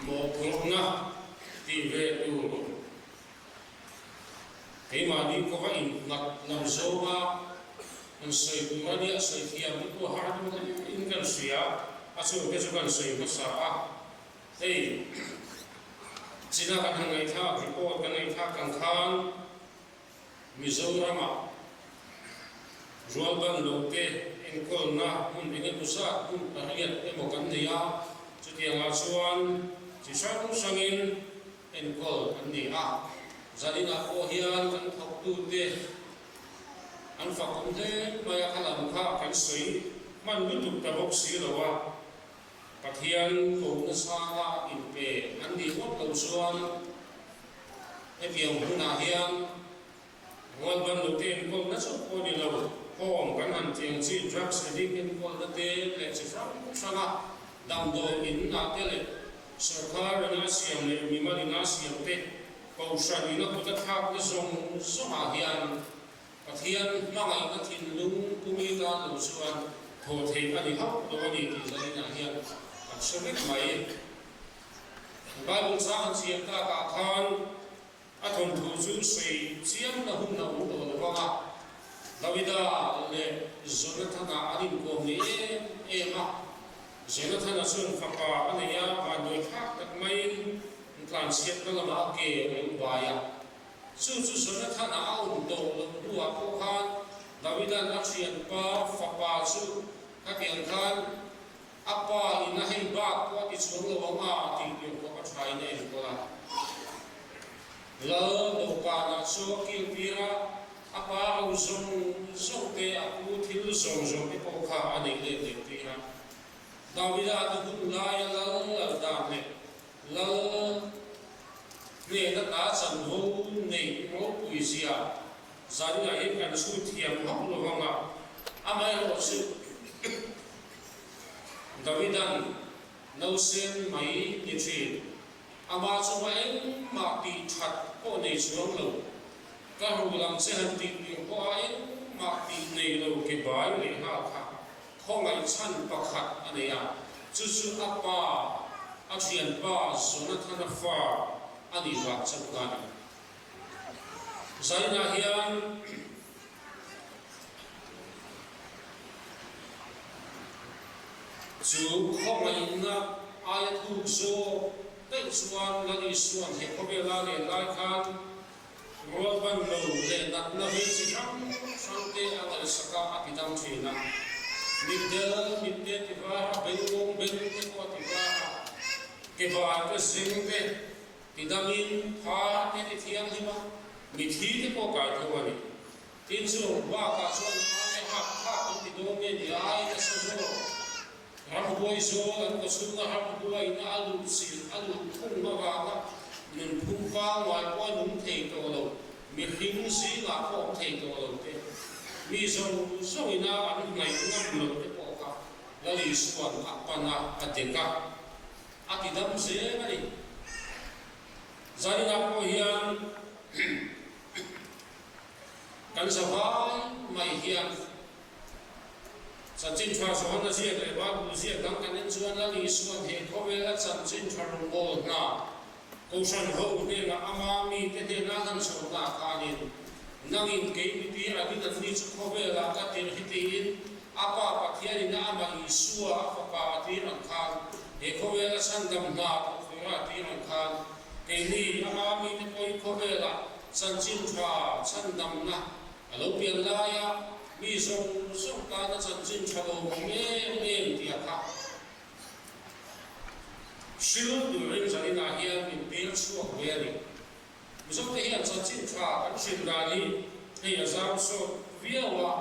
Mawhphurhna tih ve tur. Keimahni kawng a innghat lam zawnga kan sawi tur a nia, sawi thiam te pawh har deuh hle in kan hria a, chung te chu kan sawi hmasa a. Hei china kan han ngaihthlak, report kan ngaihthlak ang khan Mizoramah rualban lo te enkawlna hmun eng emaw zat hmun pariat emaw kan nei a, chutiangah chuan chi hrang hrangin Enkawl an ni a, zaninah pawh hian kan thawktute An fak awm hle mai a, kha lam kha kan sawi hman lutuk ta bawk si lo a, Pathian kohna sanga inpe an nih ngawt lo chuan hetiang hunah hian Rualban lo te enkawlna chauh pawh ni lo, home kan han tih ang chi drugs addict enkawlna te leh chi hrang hranga damdawi in ah te leh sawrkar ina a siam leh mimal ina a siam te kohhran ina kut a thlakna zawng zawngah hian Pathian hmangaihna thinlung pumi tan lo chuan thaw theih a ni hauh lo a ni tih zaninah hian kan hre vek mai. Bible chang an chhiar takah khan A thawnthu chu sawi chiamna hun a awm tawh lo vang a, Davida leh Jonathana an inkawm ni em em a. Jonathana chuan fapa a nei a, vanduai thlak tak maiin tlanchhiatna lamah a ke a lo bai a. Chu chu Jonathana a awm tawh loh hnuah pawh khan Davida'n a thianpa fapa chu khatiang khan A pa in a hei bak pawh a ti chuang lo ang a tih tur khawp a tha in a enkawl a. Lal dawhkanah chu a kil tir a, a pa ro zawng zawng te, a pu thil zawng zawng te pawh kha a neih let leh tir a. Davida te hun laia lal lal dan leh lal hnena ta chanvo neih ropui zia zaninah hian kan chhut thiam hauh lo ang a, amaherawhchu chu Davidan nausen mai ni thin. Amah chunga engmah tih that pawh nei chuang lo. Ka hru lang che han tih tur pawha engmah tih nei lo ke bai leh nghal kha khawngaih chhan pakhat a nei a, chu chu a pa, a thianpa Jonathana fa a nih vang chauh kha a ni. Zainah hian. Chu khawngaihna aia thuk zawk daih chuan Lal Isua'n he khawvela len lai khan rualban lo leh natna vei chi hrang hrang te a ngaihsak a, a ti dam thin a. Mitdel mitte ti var a, bengkawng beng te pawh a ti var a, ke bai te zeng te ti damin phar te ti thianghlim a, mithi te pawh kai tho a ni. Tin chu bakah chuan ai hak hak an ti dawn nge ni ai nasa zawk. Ramhuai zawl an kaw chhunga ramhuaiin a luh chilh a luh khung avanga nunphung pangngai pawh a nung thei tawh lo, mihring zingah pawh awm thei tawh lo te, mi zawng zawngina an hnaih ngam lo te pawh kha Lal Isua'n a pan a, a dek a, a ti dam zel a ni. Zaninah pawh hian. Kan zavai mai hian Chanchin Tha Johana ziak leh Bible ziak dang kan en chuan Lal Isua'n he khawvela Chanchin Tha rawnbawl hna Kohhran ho hnenah ama mite hnena a hlan chhohna khanin nangin kei mipi angin an ni chu khawvelah ka tirh hi tiin a Pa Pathianin a amah Isua a fapa a tir ang khan he khawvela chhandam hna thawk tura a tir ang khan keini ama mite pawhin khawvelah Chanchin tha chhandamna a lo pian laia mi zawng zawng tana chanchin tha lo awm em em tih a kha hril turin zaninah hian min tir chhuak ve a ni. Mizote hian chanchin tha kan hrilh dan hi hei a zam sawt viau a,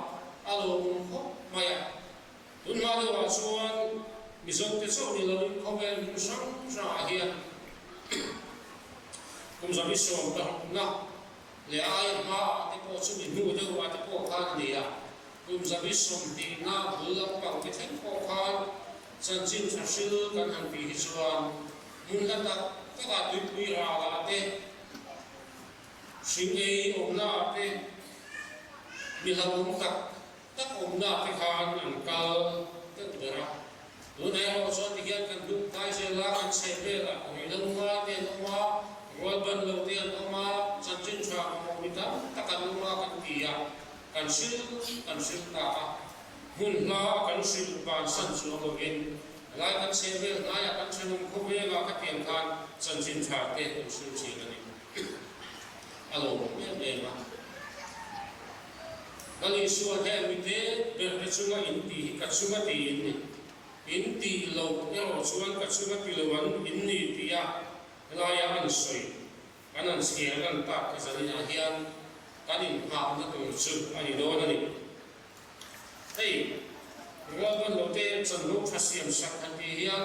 a lo awm khawp mai a. Tunhma deuhah chuan Mizote chauh ni loin khawvel hmun hrang hrangah hian kum 160na leh aia hmaah te pawh chumi hnu deuhah te pawh khan a ni a, kum 120na bul lampang te thleng pawh khan chanchin tha hril kan han tih hi chuan hmun hla tak takah tuipui ralah te, hring ei awmnaah te, mi hlauhawm tak Tak awmna te khan an kal deuh ber a, tunah erawh chuan tihian kan hnuk hnai zel a, kan chheh velah ruihhlo ngai te an awm a, rualban lo te an awm a, chanchin tha mamawh mi tam tak an awm a kan ti a, kan hrilh kan hrilh ta a, hmun hla a kan hrilh bansan chuang lovin helai kan chheh vel hnaiah kan thenawm khawvelah khatiang khan chanchin tha te kan hrilh thin a ni. A lawmawm em em a. Lal Isua heng mite berte chunga in tih hi ka chunga ti in ni. In tih loh erawh chuan ka chunga ti lo an in ni tia helaia an sawi, an an chhiar lan tak ka zaninah hian. kan inghahna tur chu a ni dawn a ni. Hei, rualbanlote chanvo tha siam sak han tih hian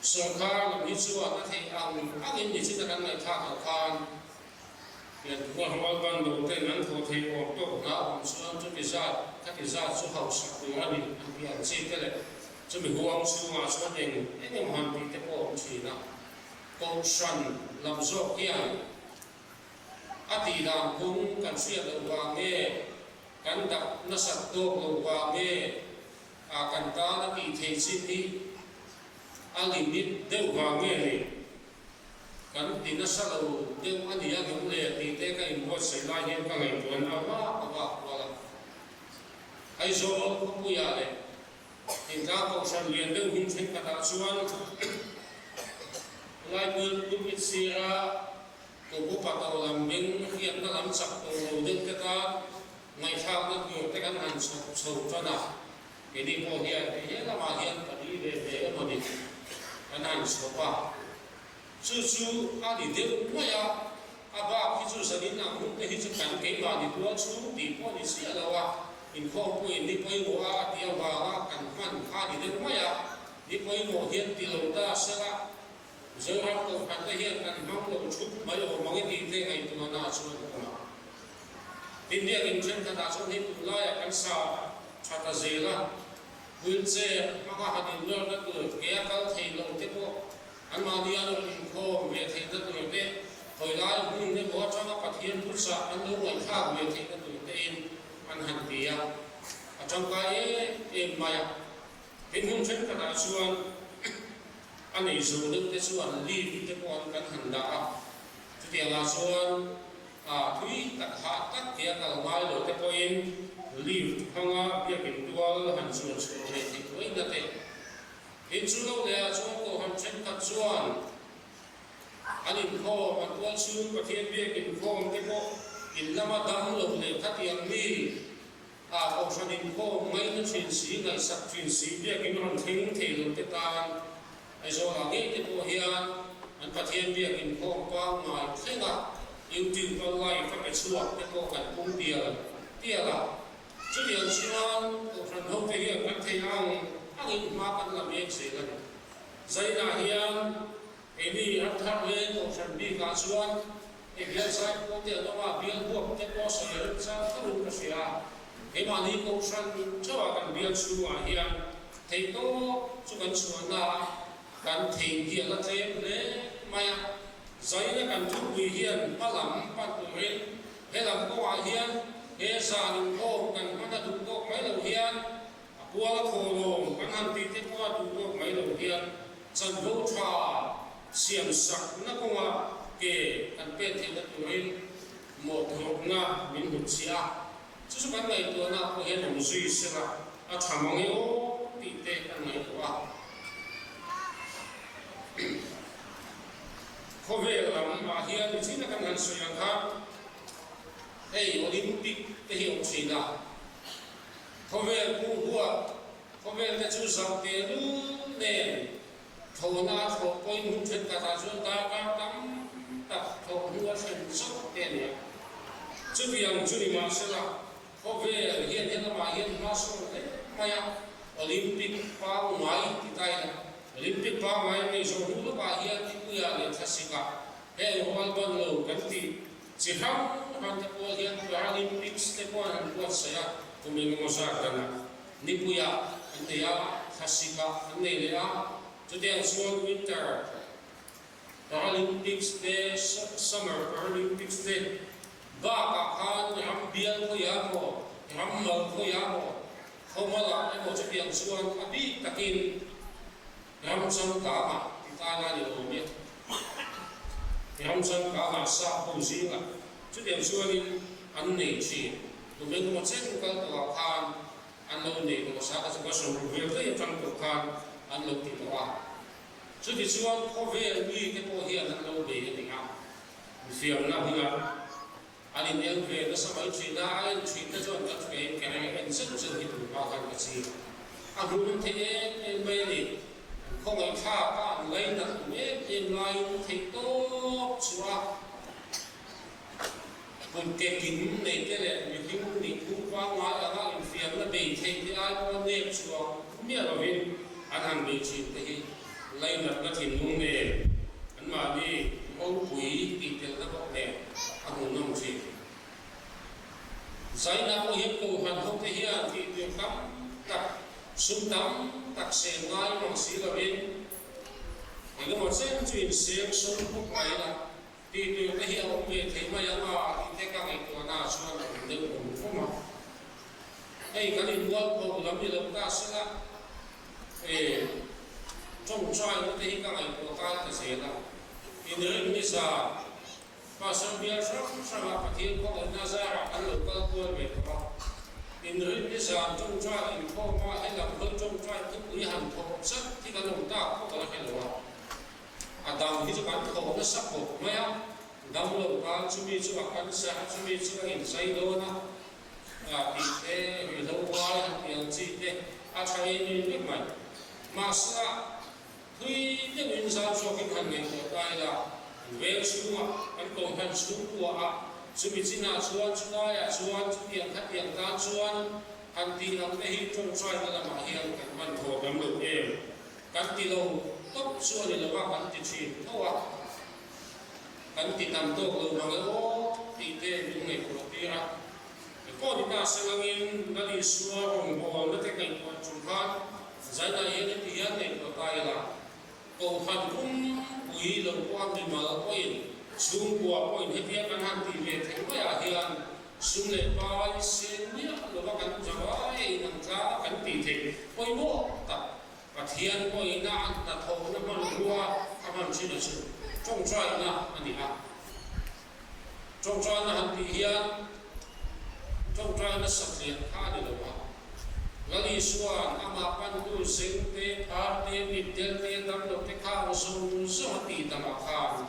Sawrkar lam hi chuan a theih ang angin ni chita kan ngaihthlak loh khan pianthua rualbanloten an thawh theih awm tawk hna awm chuan chuti zat khati zat chu hausak tur a ni an tih ang chi te leh chumi huang chhungah chuan eng eng emaw han tih te pawh a awm thin a. Kohhran lam zawk hian a tih dan phung kan hriat loh vang nge, kan dak nasat tawk loh vang nge a kan tan a tih theih chin hi a limit deuh vang nge ni? Kan ti nasa lo deuh a ni a ngem le tih te ka inbuatsaih lai hian ka ngaihtuahna a vak a vak kual a. Aizawl khawpuiah leh Thingtlang kohhran lian deuh hmun thenkhatah chuan Laipui pulpit sira kum upa tawh lam beng hriatna lam chak tawh lo deuh te tan ngaihthlakna tur te kan han chhawp chho tan a, keini pawh hian hei he lamah hian pali ve ve emaw ni kan han chhawp a, chu chu a ni deuh mai a, a bak hi chu zanin ang hun te hi chu kan keimahni tual chhung tih pawh ni chiah lo a, inkhawmpuiin ni pawimawh a tih avanga kan hman kha a ni deuh mai a, ni pawimawh hian ti lo ta sela Zoram kohhran te hian kan hmang lo thup mai awm ang i tih te ngaihtuahna ah chuan a awm a. Tin, biakinn thenkhatah chuan hei tunlaiah kan sa tha ta zel a, wheelchair hmanga han inlawrna tur ke a kal thei lo te pawh anmahni an rawn inkhawm ve theihna tur te, khawilai hmun emaw atanga Pathian thuchah an lo ngaihthlak ve theihna tur tein an han ti a, a tangkai em em mai a. Tin, hmun thenkhatah chuan a nei zo deuh te chuan leave te pawh an kan han dah a, chutiangah chuan thui tak hah tak tia kal ngai lo te pawhin leave hmanga biakin tual han chuan chhuah ve theih mai na te. Tin, chu lo leh ah chuan kohhran thenkhat chuan an inkhawm, an tual chhung Pathian biak inkhawm te pawh in lama dam lo leh khatiang mi A kohhran inkhawm ngaihna thin si, ngaihsak thin si biakin rawn thleng thei lo te tan Aizawlah ngei te pawh hian an Pathian biak inkhawm pangngai thleng a YouTube a live a pe chhuak te pawh kan pung tial tial a. Chutiang chuan kohhran ho te hian kan thei ang angin hma kan la mek zel a ni. Zainah hian Keini ram thar leng kohhran bikah chuan hei bial zai pawh te an awm a, bial huap te pawh sawi a remchang tho ka hria a. Keimahni kohhran theuhah kan bial chhungah hian theihtawp chu kan chhuahna a, kan thei hi a la tlem hle mai a. Zaina kan thupui hian hma lam pan turin he lam kawngah hian he zan inkhawm kan hman a duh tawk mai lo hian A kual a thaw lawm kan han tih te pawh a duh tawk mai lo hian chanvo tha siam sakna kawngah ke kan pek theihna turin mawhphurhna min hmu chiah a, chu chu kan ngaihtuahna pawh hian awm zui sela a tha mang e aw tih te kan ngaihtuah a. Khawvel lam ah hian nichina kan han sawi ang khan hei Olympic te hi awm thin a. Khawvel pum huat, khawvel te chu zauh teh lul nen thlawhna a thlawh pawhin hun thenkhatah chuan darkar tam tak thlawh hnu a thlen chauh te a ni a. Chutiang chu ni mahsela, khawvel hian he lamah hian hma sawn hle mai a, Olympic pangngai ti ta ila, Olympic pangngai nei zawh hnu lawkah hian Nipuia leh Thlasikah heng rual ban lo kan tih Chi hrang hrang te pawh hian Paralympics te pawh an han buatsaih a, kum engemaw zat danah nipuiah an nei a, thlasikah an nei leh a, chutiang chuan Winter Paralympics te, Summer Paralympics te bakah khan ram bial khawiah emaw, ram mal khawiah emaw, khawmalah emaw chutiang chuan a bik takin Ram changkangah ti tan a ni awm e. Ram changkangah sap ho zingah chutiang chuanin an nei thin. Tum engemaw chen kal tawhah khan an lo nei tawh sa ka chu ka sawi ru vel daih atang tawh khan an lo ti tawh a. Chuti chuan khawvel mi te pawh hian an lo bei a ni a. Infiamna hunah an in el ve nasa mai thin a, a en thin te chuan ka thei ka reng en zeuh zeuh hi tunhma khan ka ching a hmuhnawm thei em em mai a ni. An khawngaih thlak a, an lainat awm em em laiin theih tawp chu a. Kut ke kim nei te leh mihring nih phung pangngai anga infiamna bei thei te ai pawh nep chhuak miah lovin an han bei thin te hi lainatna thinlung nen anmahni ropui tih telna bawk nen a hmuhnawm thin. Zaina pawh hian Kohhran hote hian tih tur tam tak, sum tam tak seng ngai mang si lovin engemaw chen chu inseng sawm khawp mai la. Tih tur te hi a awm ve thei mai ang a tih te ka ngaihtuahna ah chuan a awm deuh awm khawm a. Hei kan inmual pho lam ni lo ta se la, e tawngtaina te hi ka ngaihtuah kai ta zel a. Inrin ni zan, Pastor bial hrang hranga Pathian khawngaihna zarah kan lo kal kual ve tawh a. Inrin ni zan tawngtai inkhawma helam hawi tawngtai thupui han thawh chat hi kan awm tak pawh ka la hre lo a. A dang hi chu kan tho nasa khawp mai a, dam lo tan chumi chu a cancer a, chumi chu a inzai dawn a, a tih te, ruihhlo ngai han tih ang chi te a tha em em vek mai. Mahse a thui deuhin zau zawkin han ngaihtuah ta ila, kan veng chhungah, kan kohhran chhungkuaah, chumi chinah chuan, chulaiah chuan, chutiang khatiang tan chuan han tih ang te hi tawngtaina lamah hian kan hman thaw tam lo em? Kan ti lo tawp chu a ni lo a, kan ti thin tho a, kan ti tam tawk lo mang e aw tih te min ngaihtuah tir a. Pawh ni ta se langin Lal Isua rawngbawlna te ngaihtuah chung khan Zainah hian heti hian ngaihtuah ta ila, Kohhran pumpui lo pawh a mimal pawhin, chhungkua pawhin hetia kan han tih ve theih maiah hian sum leh pai sen miah lova kan zavai in ang tlang a kan tih theih pawimawh tak Pathian pawhina a hnathawhna hmanrua a hman thin a chu tawngtaina a ni a. Tawngtaina han tih hian tawngtaina satliah kha a ni lo a. Lal Isua'n amah pantu zeng te, phar te, mitdel te, damlo te khang zawng zawng a tih damah khan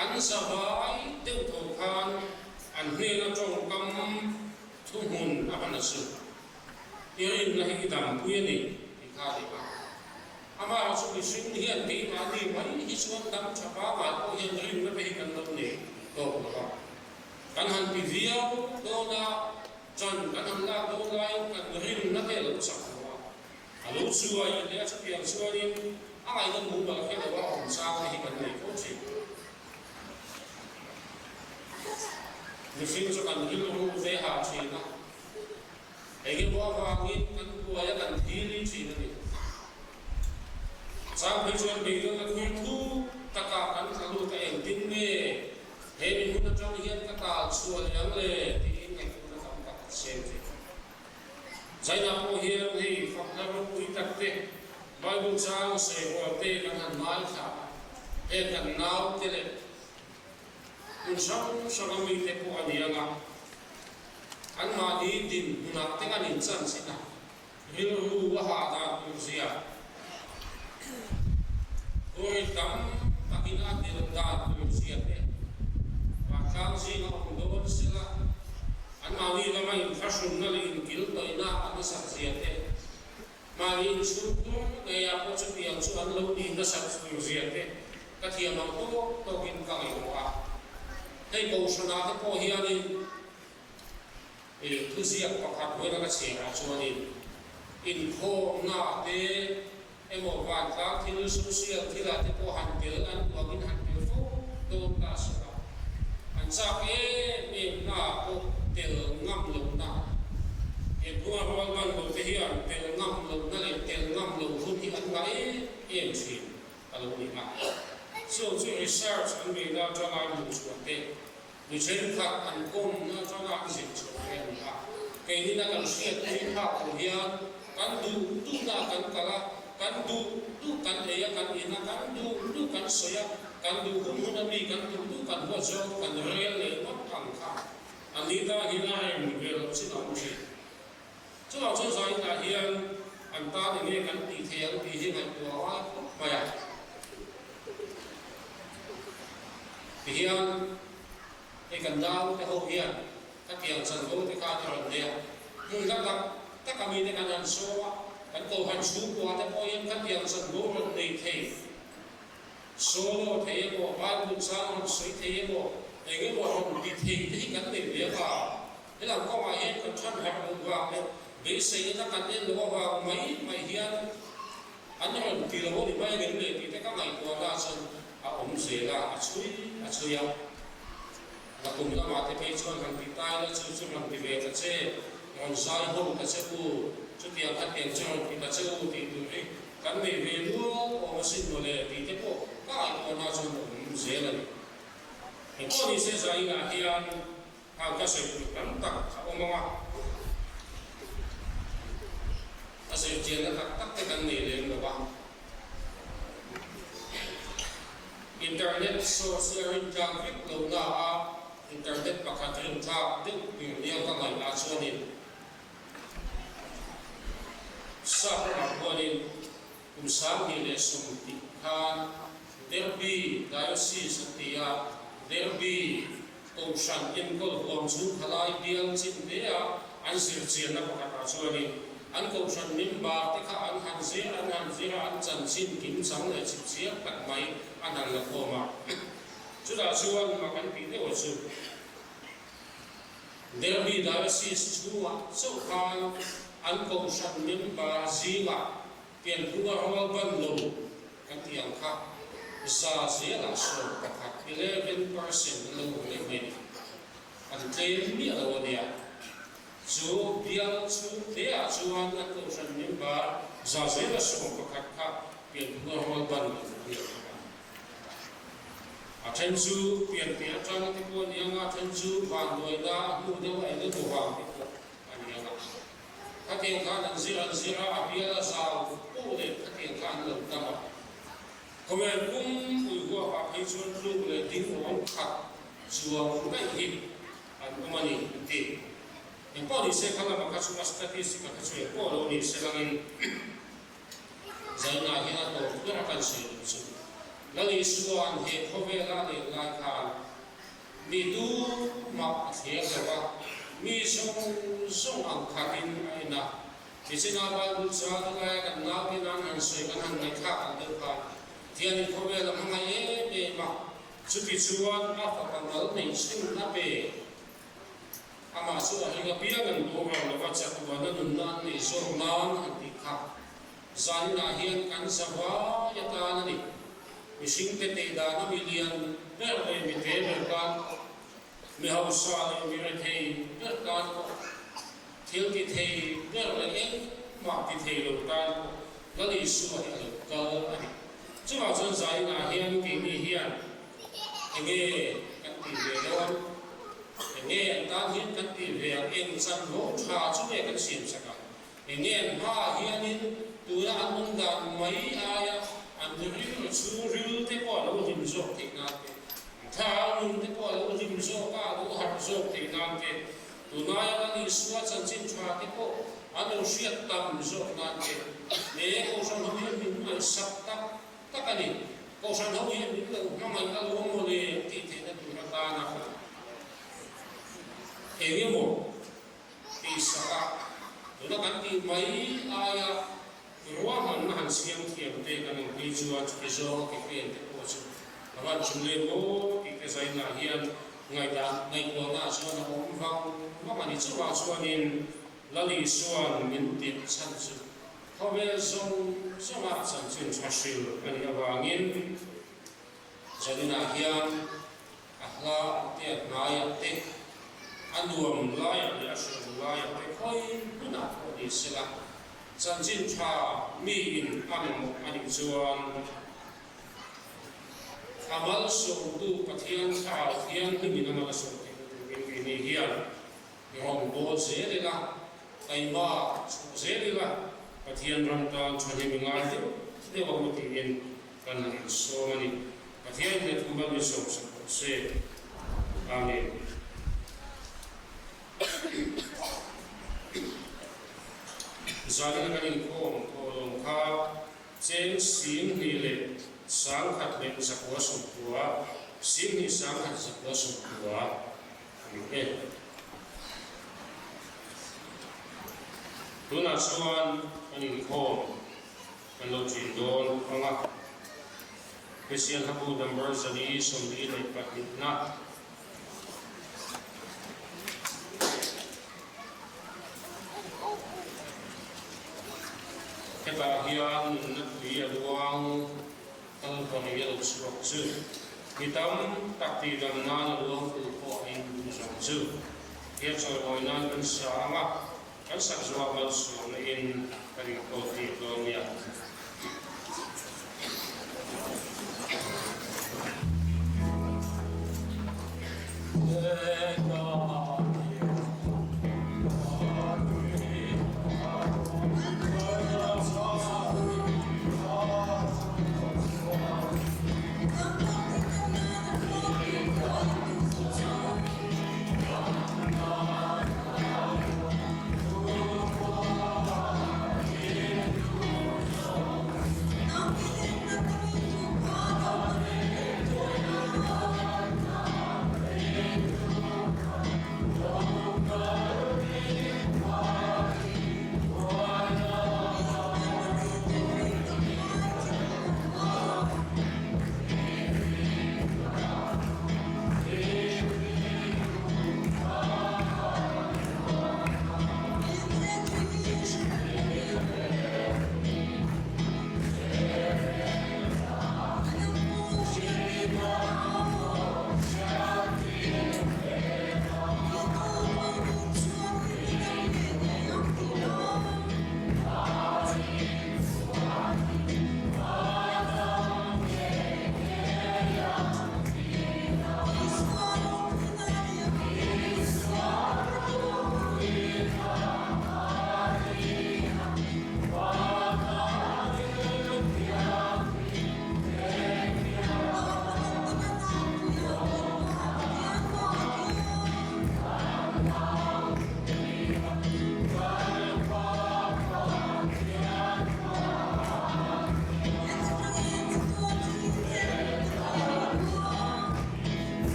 an zavai deuh tho khan an hnena tawngkam thuhmun a hman a chu. I rinna hi i dampui a ni tih kha a ni a. Amaherawh chu mihring hian keimahni mai hi chuan dam tha pangai pawh hian rinna te hi kan lo nei tawk lo va. Kan han ti viau dawn a, ṭan kan han lak dawn laiin kan rinna te a lo chak lo a. A lo chuai leh a chutiang chuanin a ngaihna mumal hre lo a awm chang te hi kan nei fo ṭhin. Mihring chu kan rilru ve hah ṭhin a. Engemaw avangin kan buai a kan thil thin a ni. Chang phei chuan beidawn a thur thuk takah kan tla lut a engtin nge he mi hmun atang hian ka tal chhuah leh ang le tiin ngaihtuahna tam tak a siam thin. Zainah pawh hian hei fakna ropui tak te, Bible chang sawirual te kan han ngaithla a, heng kan naute leh hmun hrang hranga mite pawh a ni ang a, Anmahni din hmunah te kan inchan chin a, rilru a hah dan tur zia Khawi tam takin a delh dan tur zia te vantlang zinga awm dawn sela, anmahni lama inthlahrunna leh inkiltawihna a nasat zia te, mahni inchhungkhur ngeiah pawh chutiang chu an lo nih nasat tur zia te ka thiam ang tawk tawkin ka ngaihtuah a. Hei Kohhranah te pawh hianin I thuziak pakhat vawiin a ka chhiarah chuanin inkhawmna te emaw vantlang thil, social thilah te pawh han tel an duangin han tel fo dawn ta sawk a, an chak em em hnaah pawh tel ngam lohna, he phunga rual ban lo te hian tel ngam lohna leh tel ngam lo hun hi an ngah em em thin a lo ni a. Chung chu research an beihna atanga an hmuhchhuah te Mi thenkhat an kawmna atanga an zir chhuah ve a ni a, keinina kan hriat pui phak lo hian kan duh duhna ah kan kal a, kan duh duh kan ei a, kan in a, kan duh duh kan sawi a, kan duh hun hun a mi kan duh duh kan huat zawng kan rel leh ngawt ang kha a ni ta hian a rem ve loh chin a awm thin. Chuvang chuan zainah hian an tan enge kan tih thei ang tih hi ngaihtuah a ngai khawp mai a. Tihian hei kan naute ho hian khatiang chanvo te khan a rawn nei a, hmun hla tak tak a mite kan han sawm a, kan kohhran chhungkua te pawh hian khatiang chanvo rawn nei thei, solo thei emaw, Bible chang rawn sawi thei emaw, Eng emaw rawn ti thei te hi kan nei ve a, helam kawngah hian kan than harh loh vang leh beiseina kan en loh avang mai mai hian an rawn ti lo a ni mai ngem le tih te ka ngaihtuahna chuan a awm zel a, a chhui a chhui a. Nakum lamah te phei chuan han ti tai la chu chu rawn ti ve ta che, rawn zai ho ta che u, chutiang kha tiang chu rawn ti ta che u tih tur hi kan nei ve luau awm asin mawle tih te pawh ka ngaihtuahna chuan a awm zel a ni. Engpawh ni se zainah hian hang ka sawi tur tam tak a awm ang a, a zirchianna tak tak te kan nei lem lo a. Internet source hi a rintlak vek lo na a, internet pakhat rintlak deuh tur nia ka ngaihah chuanin sap ramah khuanin kum 2010 tih khan Derby Diocese an ti a, Derby Kohhran enkawl huam chu thalai bial chin hle a, an zirchianna pakhatah chuanin an Kohhran member te kha an han zir an han zir a, an chanchin kimchang leh chipchiar tak mai an han la khawm a. Chutah chuan mak an tih deuh chu Derby Diocese chhungah chauh khan an Kohhran member zingah Pianphunga rual ban lo kan tih ang kha za zelah 11, 11%, an lo awm leh mai ni. An tlem miah lo a nia. Chu bial chhungte ah chuan an kohhran member za zela 11 kha pianphunga rual ban lo an lo awm a. A then chu pianpiah atanga te pawh a ni ang a, a then chu vanduaina a hnu deuh a engemaw vang te pawh a ni ang a. Khatiang khan an zir an zir a, a bial a zau poh leh khatiang kha an lo tam a. Khawvel pum pui huapah phei chuan tluk leh ding awm khat chuang daih hi an awm a ni an ti. Engpawh ni se kha lama kha chu a statistic a kha chu engpawh lo ni se langin zainah hian a tawp ber a kan sawi duh chu Lal Isua'n he khawvela a leng lai khan Mi tu mah a thlir lo a, mi zawng zawng ang khatin a en a. Nichinah Bible chuan a laia kan nautin an han sawi kan han ngaihthlak ang deuh khan, Thianin khawvel a hmangaih em em a, chuti chuan a fapa mal nei chhun a pe. Amah chu a hring apiang an boral lo va, chatuana nunna an neih zawk nan han tih kha. Zaninah hian kan zavai atan a ni. Mihringte teh dana mi lian ber leh mi te ber tan pawh, mi hausa leh mi rethei ber tan pawh, thil ti thei ber leh engmah ti thei lo tan pawh Lal Isua hi a lo kal a ni. Chuvang chuan zaninah hian keini hian enge kan tih ve dawn? Enge an tan hian kan tih ve ang? Eng chanvo tha chu nge kan siamsak ang? Enge an hmaah hianin tuna an awm dan mai aia an rilru chhungril te pawh a lo hlim zawk theih nan te, an thlarau nun te pawh a lo hlim zawk a, a lo harh zawk theih nan te, tunaia Lal Isua chanchin tha te pawh an lo hriat tam zawk nan te, he Kohhran ho hian min ngaihsak tak tak a ni. Kohhran ho hian min lo hmangaih a lo maw le an tih theihna tur atana engemaw Tihsak a, tuna kan tih mai aia ruahmanna han siam thiam te kan awm phei chuan chuti zawnga ke pen te pawh chu a van chum leh maw tih te zainah hian ngaihdan ngaihtuahna ah chuan a awm vang vang a ni. Chuvang chuanin Lal Isua'n min tirh chhan chu khawvel zawng zawngah chanchin tha hril a nih avangin zaninah hian A hla te a hnaiah te, a nuam laiah leh a hreawm laiah te khawi hmunah pawh ni sela, chanchin tha miin a mamawh a nih chuan a malsawmtu Pathian Thlarau Thianghlimin a malsawm theihna turin keini hian i rawn bawl zel ila, taima chhuah zel ila, Pathian ram tan thahnem i ngai deuh deuh ang u tiin kan han insawm a ni. Pathian he thu kan insawm sak rawh se. Amen. Zanin kan inkhawm thawhlawm kha cheng 21,190, 21,190, a ni e. Tunah chuan kan inkhawm kan lo ṭin dawn ang a. Kristian Hlabu number 442 na. Hetah hian nunna tui a luang Kalvari a lo chhuak chu mi tam tak tihdam nan a luang tur pawh a inbun zawng chu he chawimawi nan kan sa ang a, kan sak zuah malsawmna in kan inkawl tir dawn nia.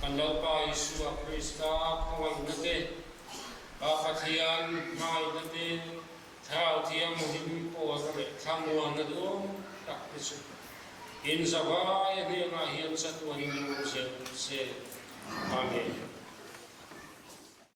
Kan Lalpa Isua Krista khawngaihna te, Pa Pathian hmangaihna te, Thlarau Thianghlim pawlna leh thlamuanna duang tak te chu in zavai a hnenah hian chatuanin lo awm zel se. Amen.